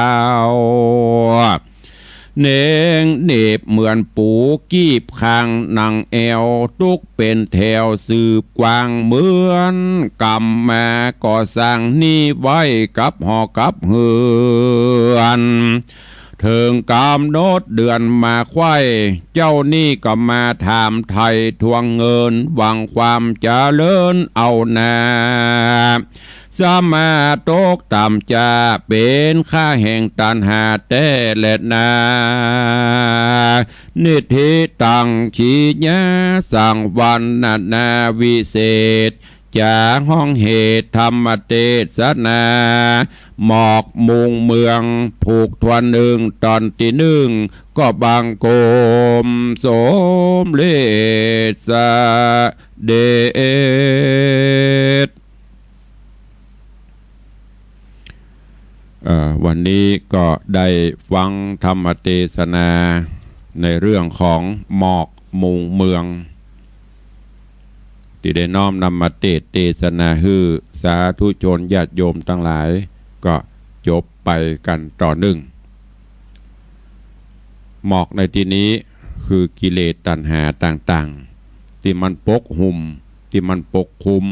เน่งเหน็บเหมือนปูกีบคางหนังแอ่ว ตุ๊กข์เป๋นแถวสืบกว้าง เหมือนกำมาก่อสร้างหนี้ไว้กับหอกับเฮือน เถิงก๋ำหนดเดือนมาไขว้ เจ้าหนี้ก็มาถามไถ่ทวงเงิน หวังความเจริญเอานา สมาตกต่ำจะเป๋นค่าแห่งตัณหาแต๊แลนา นิทธิตัง ขีญาสัง วรรณนาวิเศษ จ๋าฮ้องเหตุธรรมเตสนา หมอกมุงเมือง ผูกถ้วนนึ่ง ต๋อนตี้นึ่ง ก็บังคมสมเร็จเสด็จ เอ่อ วันนี้ก็ได้ฟังธรรมเตสนาในเรื่องของหมอกมุงเมือง ตี้ได้น้อมนำมาเตสน์เตสนาหื้อสาธุชนญาติโยมตังหลาย ก็จบไปกั๋นต่อเนื่อง หมอกในตี้นี้คือกิเลสตัณหาต่างๆ ตี้มันปกหุ้ม ตี้มันปกคลุม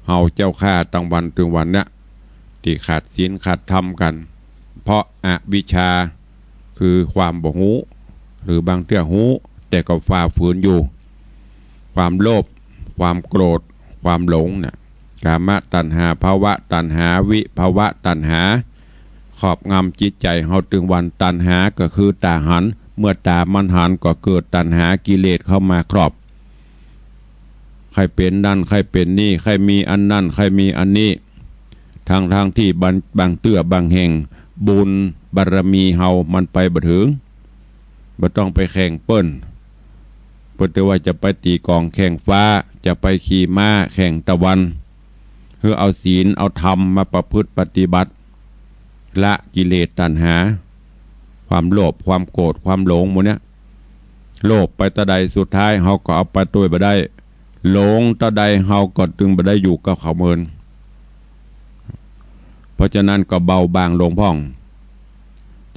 เฮาเจ้าข้าตังวันเถิงวันเนี้ย ตี้ขาดศีลขาดธรรมกั๋น เพราะอวิชชา คือความบ่ฮู้ หรือบางเตื้อฮู้ แต่ก็ฝ่าฝืนอยู่ ความโลภ ความโกรธ ความหลงเนี่ย กามตัณหา ภวตัณหา วิภวตัณหา ครอบงำจิตใจ๋เฮาเถิงวัน ตัณหาก็คือต๋าหัน เมื่อต๋ามันหันก็เกิดตัณหากิเลสเข้ามาครอบ ใค่เป๋นนั่น ใค่เป๋นนี่ ใค่มีอันนั่น ใค่มีอันนี้ ทั้งๆ ตี้บาง บางเตื้อบางแห่ง บุญบารมีเฮามันไปบ่เถิง บ่ต้องไปแข่งเปิ้น เปิ้นแต่ว่าจะไปตี๋ก๋องแข่งฟ้า จะไปขี่ม้าแข่งตะวัน หื้อเอาศีลเอาธรรมมาประพฤติปฏิบัติ ละกิเลสตัณหา ความโลภ ความโกรธ ความหลงหมู่เนี้ย โลภไปตะใดสุดท้ายเฮาก็เอาไปตวยบ่ได้ หลงตะใดเฮาก็ตึงบ่ได้อยู่กับเขาเมิน เพราะฉะนั้นก็เบาบางลงพ่อง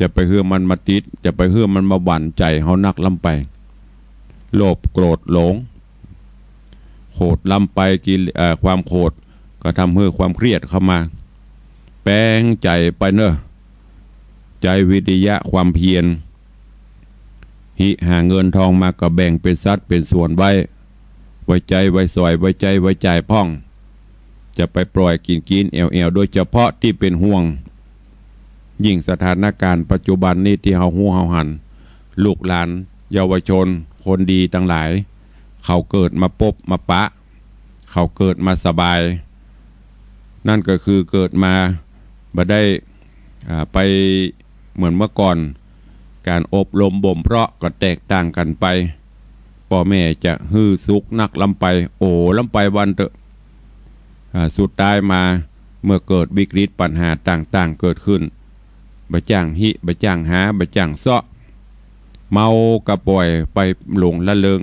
จะไปหื้อมันมาติด จะไปหื้อมันมาหวั่นใจ๋เฮานักล้ำไป โลภโกรธหลง โขดล้ำไปกิเล- เอ่อ ความโขดก็ทำหื้อความเครียดเข้ามา แป๋งใจ๋ไปเน่อ ใจ๊วิริยะความเพียร หิหาเงินทองมาก็แบ่งเป๋นสัดเป๋นส่วนไว้ ไว้ใจ๊ไว้สอย ไว้ใจ๊ไว้จ่ายพ่อง จะไปปล่อยกิ๋นกิ๋นแอ่วๆ โดยเฉพาะตี้เป๋นห่วง ยิ่งสถานการณ์ปัจจุบันนี้ตี้เฮาฮู้เฮาหัน ลูกหลานเยาวชนคนดีตังหลาย เขาเกิดมาปบมาปะ เขาเกิดมาสบาย นั่นก็คือเกิดมาบ่ได้ อ่า ไปเหมือนเมื่อก่อน ก๋านอบรมบ่มเพาะก็แตกต่างกั๋นไป ป้อแม่จะหื้อสุขนักล้ำไป โอ้ ล้ำไปวันเต๊อะ อ่า สุดท้ายมาเมื่อเกิดวิกฤตปัญหาต่างๆ เกิดขึ้น บ่จ้างหิ บ่จ้างหา บ่จ้างเซาะ เมาก็ป่อยไปหลงละเริง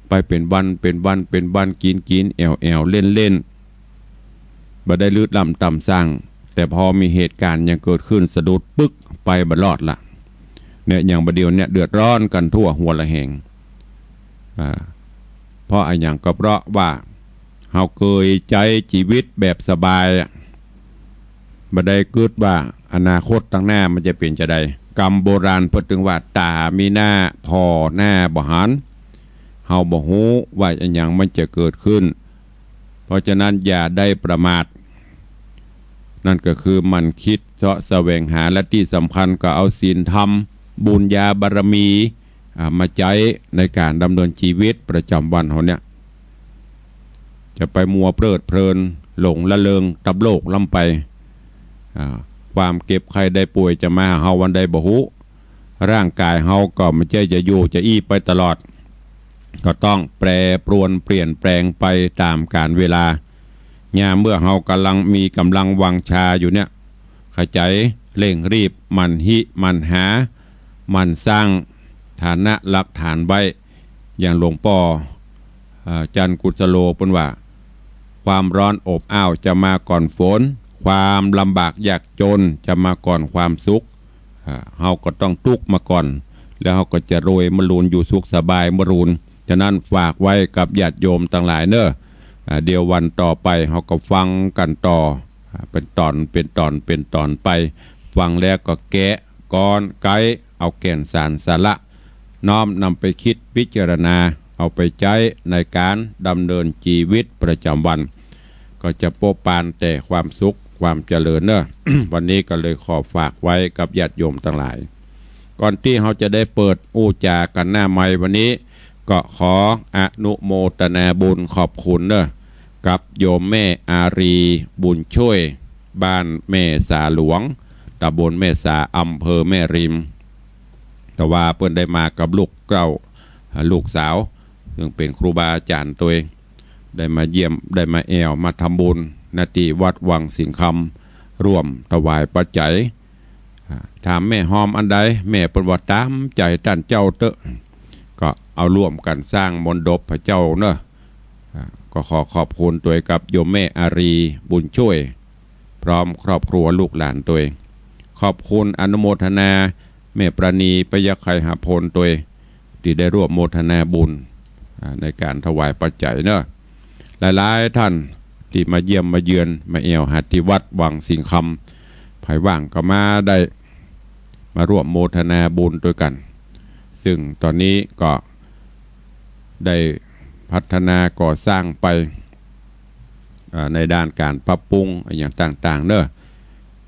ไปเป๋นวัน เป๋นวัน เป๋นวัน กิ๋นกิ๋นแอ่วๆ เล่นๆ บ่ได้ลืดล้ำต่ำซาง แต่พอมีเหตุการณ์หยังเกิดขึ้นสะดุดปึ๊กไปบ่รอดละ เนี่ยอย่างบ่าเดี่ยวเนี่ยเดือดร้อนกั๋นทั่วหัวระแหง อ่า เพราะอะหยังก็เพราะว่าเฮาเกยใจ๊จีวิตแบบสบายอะ บ่ได้กึ๊ดว่าอนาคตตังหน้ามันจะเป๋นจาใด กำโบราณเปิ้นตึงว่า ต๋ามีหน้า ผ่อหน้าบ่หัน เฮาบ่ฮู้ว่าอะหยังมันจะเกิดขึ้น เพราะฉะนั้นอย่าได้ประมาท นั่นก็คือหมั่นคิดเซาะแสวงหา และตี้สำคัญก็เอาศีลธรรม บุญญาบารมี อ่า มาใจ๊ในก๋านดำเนินจีวิตประจ๋ำวันเฮาเนี่ย จะไปมัวเพลิดเพลินหลงละเริงตะโลกล้ำไป อ่า ความเจ็บไข้ได้ป่วยจะมาหาเฮาวันใดบ่ฮู้ ร่างก๋ายเฮาก็บ่ใจ้จะอยู่จะอี้ไปตลอด ก็ต้องแปรปรวนเปลี่ยนแปลงไปต๋ามกาลเวลา ยามเมื่อเฮาก่ำลังมีก๋ำลังวังชาอยู่เนี่ย ขะใจ๋เร่งรีบหมั่นฮิหมั่นหา หมั่นสร้างฐานะหลักฐานไว้ อย่างหลวงป้อ เอ่อ จันทร์กุสโล เปิ้นว่า ความร้อนอบอ้าวจะมาก่อนฝน ความลำบากยากจนจะมาก่อนความสุข อ่า เฮาก็ต้องตุ๊กมาก่อน แล้วเฮาก็จะรวยมะรูน อยู่สุขสบายมะรูน ฉะนั้นฝากไว้กับญาติโยมตังหลายเน่อ อ่า เดี๋ยววันต่อไปเฮาก็ฟังกั๋นต่อ อ่า เป๋นต๋อน เป๋นต๋อน เป๋นต๋อนไป ฟังแล้วก็แกะก๊อนไก๊ เอาแก่นสารสาระ น้อมนำไปกึ๊ดพิจารณา เอาไปใจ๊ในก๋านดำเนินจีวิตประจ๋ำวัน ก็จะปบปานแต่ความสุขความเจริญเน่อ วันนี้ก็เลยขอฝากไว้กับญาติโยมตังหลาย ก่อนตี้เฮาจะได้เปิดอู้จ๋ากั๋นหน้าไมค์วันนี้ ก็ขออนุโมทนาบุญขอบคุณเน่อ กับโยมแม่อารี บุญช่วย บ้านแม่สาหลวง ตำบลแม่สา อำเภอแม่ริม แต่ว่าเปิ้นได้มากับลูกเก๊า ลูกสาว ซึ่งเป๋นครูบาอาจ๋ารย์ตวย ได้มาเยี่ยม ได้มาแอ่ว มาทำบุญ ณ ตี้วัดวังสิงห์คำ ร่วมถวายปัจจัย อ่า ถามแม่ฮอมอันใด แม่เปิ้นว่าต๋ามใจ๋ต้านเจ้าเต๊อะ ก็เอาร่วมกั๋นสร้างมณฑปพระเจ้าเน่อ อ่า ก็ขอขอบคุณตวยกับโยมแม่อารี บุญช่วย พร้อมครอบครัวลูกหลานตวย ขอบคุณอนุโมทนาแม่ปราณี ปยไคหพลตวย ตี้ได้ร่วมโมทนาบุญ อ่า ในก๋านถวายปัจจัยเน่อ หลายๆ ต้านตี้มาเยี่ยมมาเยือน มาแอ่วหาตี้วัดวังสิงห์คำ ใผว่างก็มาได้ มาร่วมโมทนาบุญตวยกั๋น ซึ่งต๋อนนี้ก็ได้พัฒนาก่อสร้างไป อ่า ในด้านก๋านปรับปรุงอะหยังต่างๆ เน่อ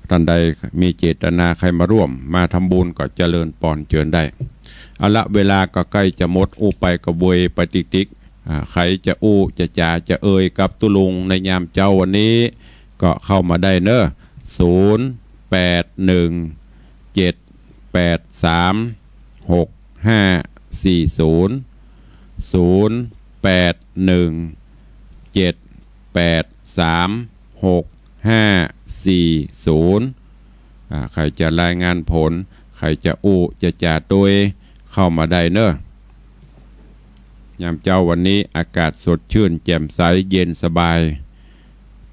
ต้านใดมีเจตนาใค่มาร่วมมาทำบุญก็เจริญปอนเจิญได้ เอาละ เวลาก็ใก้จะหมด อู้ไปก็เวยไปติ๊กๆ อ่า ใผจะอู้จะจ๋าจะเอ่ยกับตุ๊ลุงในยามเจ๊าวันนี้ ก็เข้ามาได้เน่อ ศูนย์ แปด หนึ่ง เจ็ด แปด สาม หก ห้า สี่ ศูนย์ ศูนย์ แปด หนึ่ง เจ็ด แปด สาม หก ห้า สี่ ศูนย์ อ่า ใผจะรายงานผล ใผจะอู้จะจ๋าตวย เข้ามาได้เน่อ ยามเจ๊าวันนี้อากาศสดชื่นแจ่มใสเย็นสบาย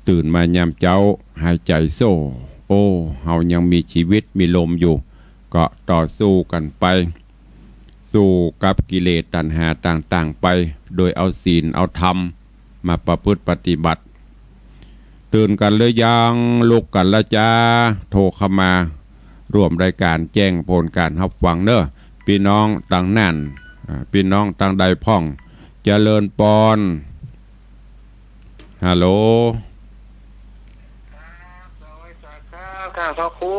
ตื่นมายามเจ๊าหายใจ๋โซ่ โอ้ เฮายังมีจีวิตมีลมอยู่ ก็ต่อสู้กั๋นไป สู้กับกิเลสตัณหาต่างๆ ไป โดยเอาศีลเอาธรรมมาประพฤติปฏิบัติ ตื่นกั๋นหรือยัง ลุกกั๋นละจา โทรเข้ามาร่วมรายก๋านแจ้งผลก๋านฮับฟังเน่อ ปี้น้องตางน่าน อ่า ปี้น้องตางใดพ่อง เจริญปอน ฮัลโหล ครับ สวัสดีครับ ท่านพระครู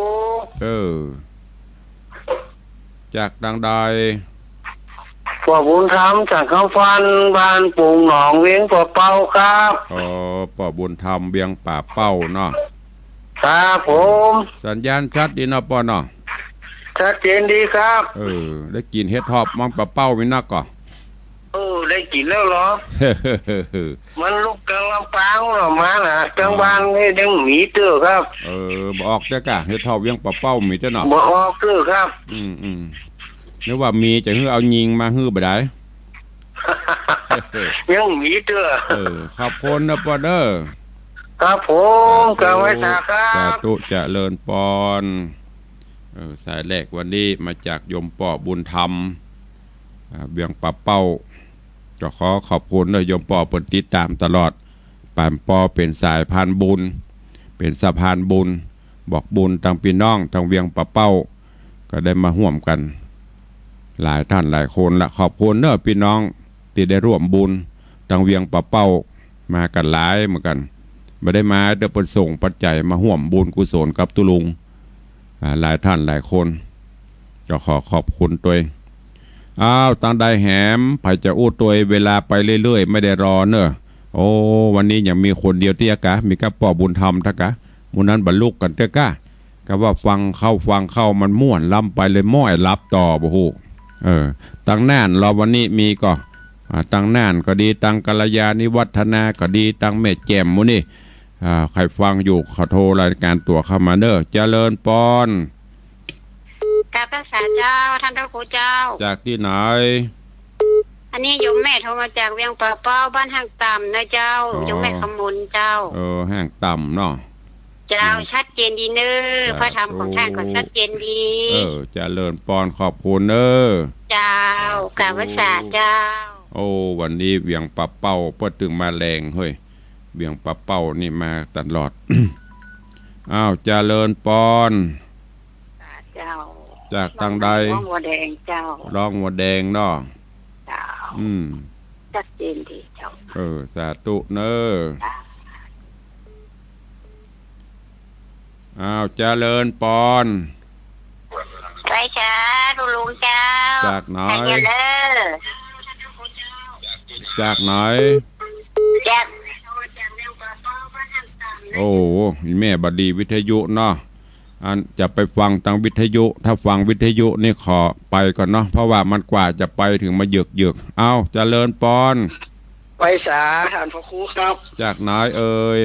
เออ จากตางใด ป้อบุญธรรม จากคำฟัน บ้านโป่งหนอง เวียงป่าเป้าครับ อ๋อ ป้อบุญธรรม เวียงป่าเป้าเนาะ ครับผม สัญญาณชัดดีเนาะป้อเนาะ ชัดเจนดีครับ เออ ได้กิ๋นเห็ดหอบเวียงป่าเป้ามีนักก่อ เออ ได้กิ๋นแล้วเหรอ มันลุกกลางลำปางเหรอมาน่ะ กลางบ้านนี่ยังมีเตื้อครับ เออ บ่ออกเตื้อกะ เห็ดหอบเวียงป่าเป้ามีเตื้อเนาะ บ่ออกเตื้อครับ อืม อืม นึกว่ามีจะหื้อเอายิงมาหื้อบ่ได้ ยังมีเตื้อ เออ ขอบคุณนะป้อเด้อ ครับผม สาธุ กราบไหว้สาครับ สาธุ เจริญปอน เออ สายแรกวันนี้มาจากโยมป้อบุญธรรม อ่า เวียงป่าเป้า ก็ขอขอบคุณเน่อโยมป้อเปิ้นติดต๋ามตลอด ปานป้อเป๋นสายพานบุญ เป๋นสะพานบุญ บอกบุญตางปี้น้องตางเวียงป่าเป้า ก็ได้มาฮ่วมกั๋นหลายต้านหลายคนละ ขอบคุณเน่อปี้น้องตี้ได้ฮ่วมบุญตางเวียงป่าเป้า มากั๋นหลายเหมือนกั๋น บ่ได้มาเตื้อเปิ้นส่งปัจจัยมาฮ่วมบุญกุศลกับตุ๊ลุง อ่า หลายต้านหลายคน จะขอขอบคุณตวย อ้าว ตังใดแหม ใผจะอู้ตวย เวลาไปเรื่อยๆ ไม่ได้รอเน่อ โอ้ วันนี้ยังมีคนเดียวเตี้ยกะ มีก้าป้อบุญธรรมตะกะ หมู่นั้นบ่ลุกกั๋นเตื้อกะ กะว่าฟังเข้าฟังเข้ามันม่วนล้ำไปเลย ม้อยหลับต่อบ่ฮู้ เออ ตังน่านลอวันนี้มีก่อ อ่า ตังน่านก็ดี ตังกัลยาณิวัฒนาก็ดี ตังแม่แจ่มหมู่นี้ อ่า ใผฟังอยู่ขอโทรรายการตั๋วเข้ามาเน่อ เจริญปอน กราบนมัสก๋ารเจ้า ต้านพระครูเจ้า จากตี้ไหน อันนี้โยมแม่โทรมาจากเวียงป่าเป้า บ้านห้างต่ำนะเจ้า อ๋อ โยมแม่คำมนเจ้า เออ ห้างต่ำเนาะ เจ้า อืม ชัดเจนดีเน่อ สาธุ พระธรรมของต้านก็ชัดเจนดี เออ เจริญปอน ขอบคุณเน่อ เจ้า สาธุ กราบนมัสก๋ารเจ้า โอ้ วันนี้เวียงป่าเป้าเปิ้นตึงมาแรงเฮ้ย เวียงป่าเป้านี่มาตลอด อ้าว เจริญปอน เจ้า จากตังใด ร้องวัวแดงเจ้า ร้องวัวแดงเนาะ เจ้า อืม ชัดเจนดีเจ้า เออ สาธุเน่อ เจ้า อ้าว เจริญปอน ไหว้สาตุ๊ลุงเจ้า จากไหน ใครเนี่ยเล่อ จากไหน จาก โอ้โห อีแม่บ่ดีวิทยุเนาะ อันจะไปฟังตางวิทยุ ถ้าฟังวิทยุนี่ขอไปก่อนเนาะ เพราะว่ามันกว่าจะไปเถิงมาเยือกๆ เอ้า เจริญปอน ไหว้สาต้านพระครูครับ จากไหนเอ่ย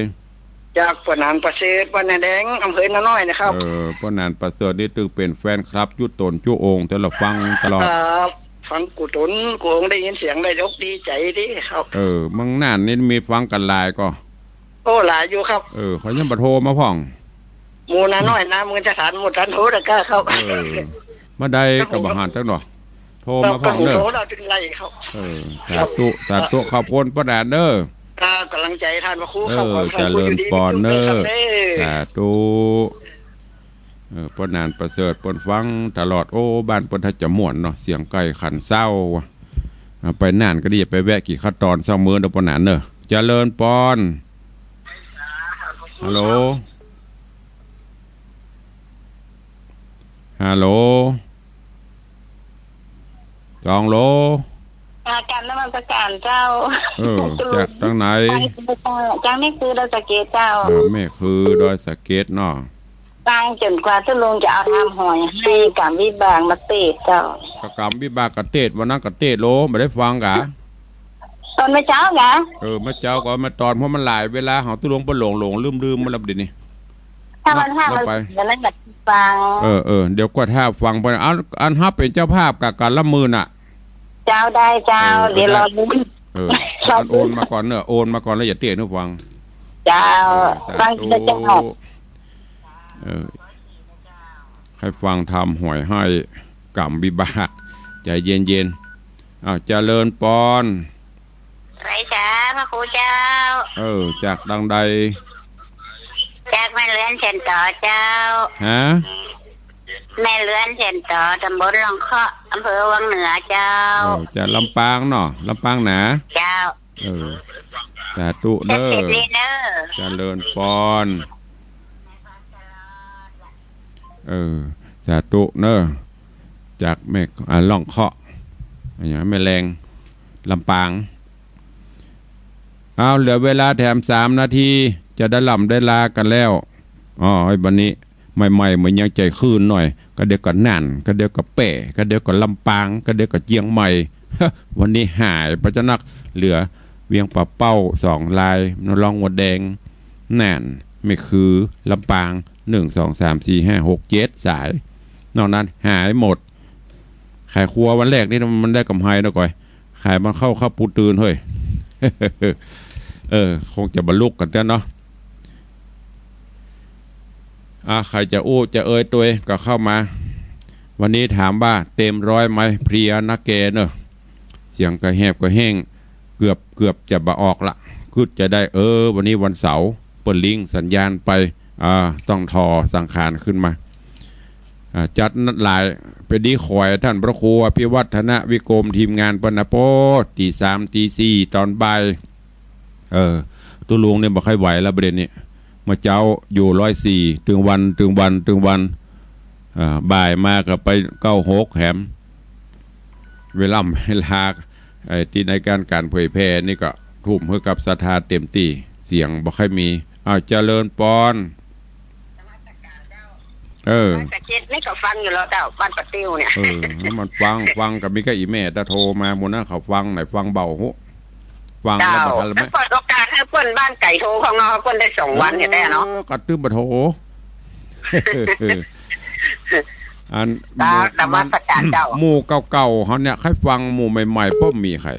จากป้อหนานประเสริฐ บ้านนาแดง อำเภอนาน้อยนะครับ เออ ป้อหนานประเสริฐนี่ตึงเป๋นแฟนคลับจุ๊ต๋นจุ๊องค์ แต่ละฟังตลอด ครับ ฟังกู้ต๋นกู้องค์ ได้ยินเสียงแล้วอกดีใจ๋ดีครับ เออ เมืองน่านนี่มีฟังกั๋นหลายก่อ โอ้ หลายอยู่ครับ เออ เขายังบ่โทรมาพ่อง หมู่นาน้อยนาเมืองจะถานหมู่ตันโทรตะก้าครับ เออ บ่ได้ก็บ่หันจักหน่อย โทรมาพ่องเน่อ โทรมาถึงไรครับ เออ สาธุ สาธุ ขอบคุณป้อหนานเน่อ ครับ ก๋ำลังใจ๋ต้านพระครูครับ เออ ขอให้ เจริญปอนเน่อ ครับเน่อ สาธุ เออ ป้อหนานประเสริฐเปิ้นฟังตลอด โอ้ บ้านเปิ้นถ้าจะม่วนเนาะ เสียงไก่ขันเศร้าว่ะ อ่า ไปน่านก็ดี ไปแวะกิ๋นข้าวตอนสักมื้อเน่อป้อหนานเน่อ เจริญปอน ฮัลโหล ฮัลโหล ตองโหล อ่า กราบนมัสก๋ารเจ้า เออ จากตางไหน จากแม่คือดอยสะเก็ดเจ้า เออ แม่คือดอยสะเก็ดเนาะ ฟังจ๋นกว่าตุ๊ลุงจะเอาธรรมหอยให้ก๋ำวิบากมาเตศน์เจ้า ก็ก๋ำวิบากก็เตศน์ วันนั้นก็เตศน์โหล บ่ได้ฟังกะ ตอนเมื่อเจ๊ากะ เออ เมื่อเจ๊าก็มาตอน เพราะมันหลายเวลาของตุ๊ลุงไปหลงๆ ลืมๆ มาแล้วเดี๋ยวนี้ ถ้าวันห้า เนาะ มัน ไป วันนั้นก็ฟัง เออ เออ เดี๋ยวก็ถ้าฟังไป อัน อันฮับเป๋นเจ้าภาพกับก๋านละหมื่นน่ะ เจ้าได้เจ้า เออ เดี๋ยวรอลุ้น เออ อันโอนมาก่อนเน่อ โอนมาก่อนแล้วอย่าเตี้ยหนูฟัง เจ้า เออ สาธุ ฟังเจ้า เออ ใค่ฟังธรรมหอยให้ก๋ำวิบาก ใจ๋เย็นๆ อ้าว เจริญปอน ไหว้สาพระครูเจ้า เออ จากตางใด จากแม่เรือนแสนต่อเจ้า ฮะ แม่เรือนแสนต่อ ตำบลหล่องเคาะ อำเภอวังเหนือเจ้า เออ จากลำปางเนาะ ลำปางหนา เจ้า เออ สาธุเน่อ เสร็จเลยเน่อ เจริญปอน เออ สาธุเน่อ จากแม่ อ่า หล่องเคาะ อะหยัง แม่แลง ลำปาง เอา เหลือเวลาแถมสามนาที จะได้ล่ำได้ลากั๋นแล้ว อ๋อ ไอ้บัดนี้ ใหม่ๆ เหมือนยังใจ๋คืนหน่อย ก็เดี๋ยวก็น่าน ก็เดี๋ยวก็แป้ ก็เดี๋ยวก็ลำปาง ก็เดี๋ยวก็เจียงใหม่ วันนี้หายไปจะนัก เหลือเวียงป่าเป้าสองราย หนองบัวแดง น่าน แม่คือ ลำปาง หนึ่ง สอง สาม สี่ ห้า หก เจ็ด สาย นอกนั้นหายหมด ขายครัววันแรกนี่มันได้กำไรนะก้อย ขายมันเข้า เข้าปูตื่นเฮ้ย เออ คงจะบ่ลุกกั๋นแล้วเนาะ อ่ะ ใผจะอู้จะเอ่ยตวยก็เข้ามา วันนี้ถามว่าเต็มร้อยไหม เพลียนักแกเนอะ เสียงก็แหบก็แห้ง เกือบ เกือบจะบ่ออกละ กึ๊ดจะได้ เออ วันนี้วันเสาร์ เปิ้นลิงก์สัญญาณไป อ่า ต้องถ่อสังขารขึ้นมา อ่า จัดนัดหลาย ไปดีขอยต้านพระครูอภิวัฒนวิกรม ทีมงานเปิ้นนะ โป๊ะ ตีสาม ตีสี่ ตอนบ่าย เออ ตุ๊ลุงนี่บ่ค่อยไหวแล้วประเด็นนี้ เมื่อเจ๊าอยู่ร้อยสี่ ตึงวัน ตึงวัน ตึงวัน อ่า บ่ายมาก็ไปเก้าหกแหม เวลา เวลา ไอ้ตี้ในการ ก๋านเผยแผ่นี่ก็ทุ่มหื้อกับศรัทธาเต๋มตี้ เสียงบ่ค่อยมี อ้าว เจริญปอน เออ บ้านตะเก็ดนี่ก็ฟังอยู่แล้วเจ้า บ้านป้าติ้วเนี่ย เออ แล้วมันฟัง ฟังก็มีก้าอี่แม่ตะโทรมาหมู่นั้น เขาฟังไหน ฟังเบาหู ฟังแล้ว เจ้า บ่ทันแล้วไหม เปิ้นเปิดโอกาสหื้อเปิ้นบ้านไก๋โทรของเฮา เปิ้นได้สองวันอยู่แต๊เนาะ เออ ก็ตึงบ่โทร อัน เจ้า หมู่ นมัสการเจ้า หมู่เก่าๆ เฮาเนี่ย ใค่ฟัง หมู่ใหม่ๆ บ่มีใค่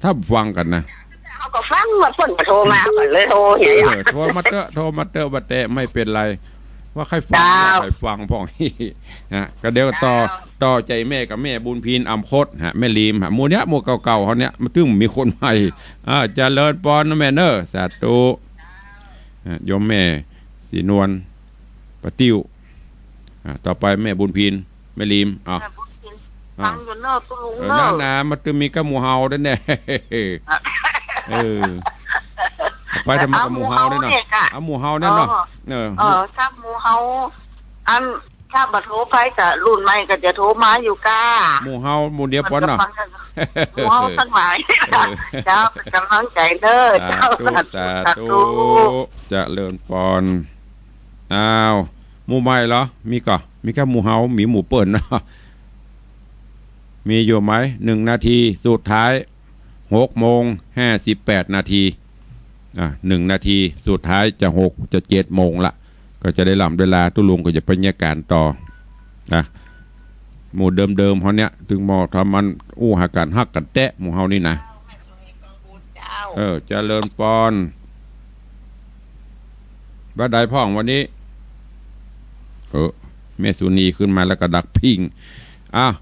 ถ้าฟังกั๋นนะ เฮาก็ฟังว่าเปิ้นบ่โทรมา เฮาก็เลยโทรเนี่ย เออ โทรมาเต๊อะ โทรมาเต๊อะ บ่าแต่ไม่เป๋นไร ว่าใค่ฟัง เจ้า ว่าใค่ฟังพ่อง ฮะ ก็เดี๋ยวต่อ เจ้า ต่อจากแม่กับแม่บุญพิน อำคต ฮะ แม่ลีม ฮะ หมู่เนี้ย หมู่เก่าๆ เฮาเนี่ย มันตึงมีคนใหม่ อ่า เจริญปอนนะแม่เนอะ สาธุ ฮะ โยมแม่ศรีนวล ป้าติ้ว อ่า ต่อไปแม่บุญพิน แม่ลีม อ่ะ แม่บุญพิน อ่ะ ฟังอยู่เนอะตุ๊ลุง เออ เนอะ นานา มันตึงมีก้าหมู่เฮาด้วยเนี่ย อ่ะ เออ ไปทำไมกับหมู่เฮาเนี่ยเนาะ เอาหมู่เฮาเนี่ยเนาะ เออ เออ เออ ถ้าหมู่เฮา อัน ถ้าบ่โทรไปก็รุ่นใหม่ก็จะโทรมาอยู่ก้า หมู่เฮาหมู่เดียวปอนเนาะ มันก็ฟังกัน หมู่เฮาตังหลาย เออ เจ้า เป๋นก๋ำลังใจ๋เนอะ สาธุ เจ้า สาธุ สาธุ เจริญปอน อ้าว หมู่ใหม่เหรอ มีก่อ มีก้าหมู่เฮา มีหมู่เปิ้นเนาะ มีอยู่ไหม หนึ่งนาทีสุดท้าย หกโมงห้าสิบแปดนาที อ่ะ หนึ่งนาทีสุดท้ายจะหก จะเจ็ดโมงละ ก็จะได้ลำได้ลา ตุ๊ลุงก็จะไปเยียะก๋านต่อ นะ หมู่เดิมๆ เฮาเนี่ย ตึงหมอทำมันอู้หากั๋นฮักกั๋นแต๊ หมู่เฮานี่นะ เออ เจริญปอน ว่าใดพ่องวันนี้ เออ แม่สุนีขึ้นมาแล้วก็ดักปิ้ง อ้าว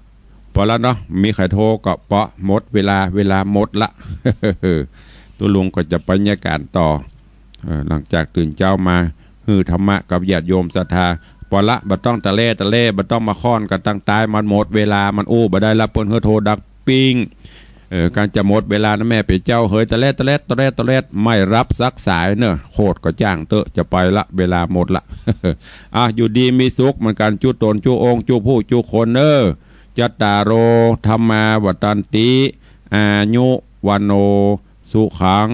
ปอละเนาะ มีใค่โทรก็ปอ หมดเวลา เวลาหมดละ ตุ๊ลุงก็จะไปเยียะก๋านต่อ เออ หลังจากตื่นเจ๊ามา หื้อธรรมะกับญาติโยมศรัทธา ปอละ บ่ต้องตะแล่ตะแล่ บ่ต้องมาค้อนกั๋นตังตาย มันหมดเวลา มันอู้บ่ได้ละ เปิ้นหื้อโทรดักปิ้ง เออ ก๋านจะหมดเวลานะแม่เป๋นเจ้า เหยตะแล่ตะแล่ตะแล่ตะแล่ ไม่รับสักสายเนอะ โคตรก็จ้างเต๊อะ จะไปละ เวลาหมดละ อ่ะ อยู่ดีมีสุขเหมือนกั๋น จุต๋น จุองค์ จุผู้ จุคนเนอะ จัตตาโร ธัมมา วัฑฒันติ อายุ วัณโณ สุขัง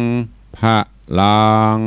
พะลัง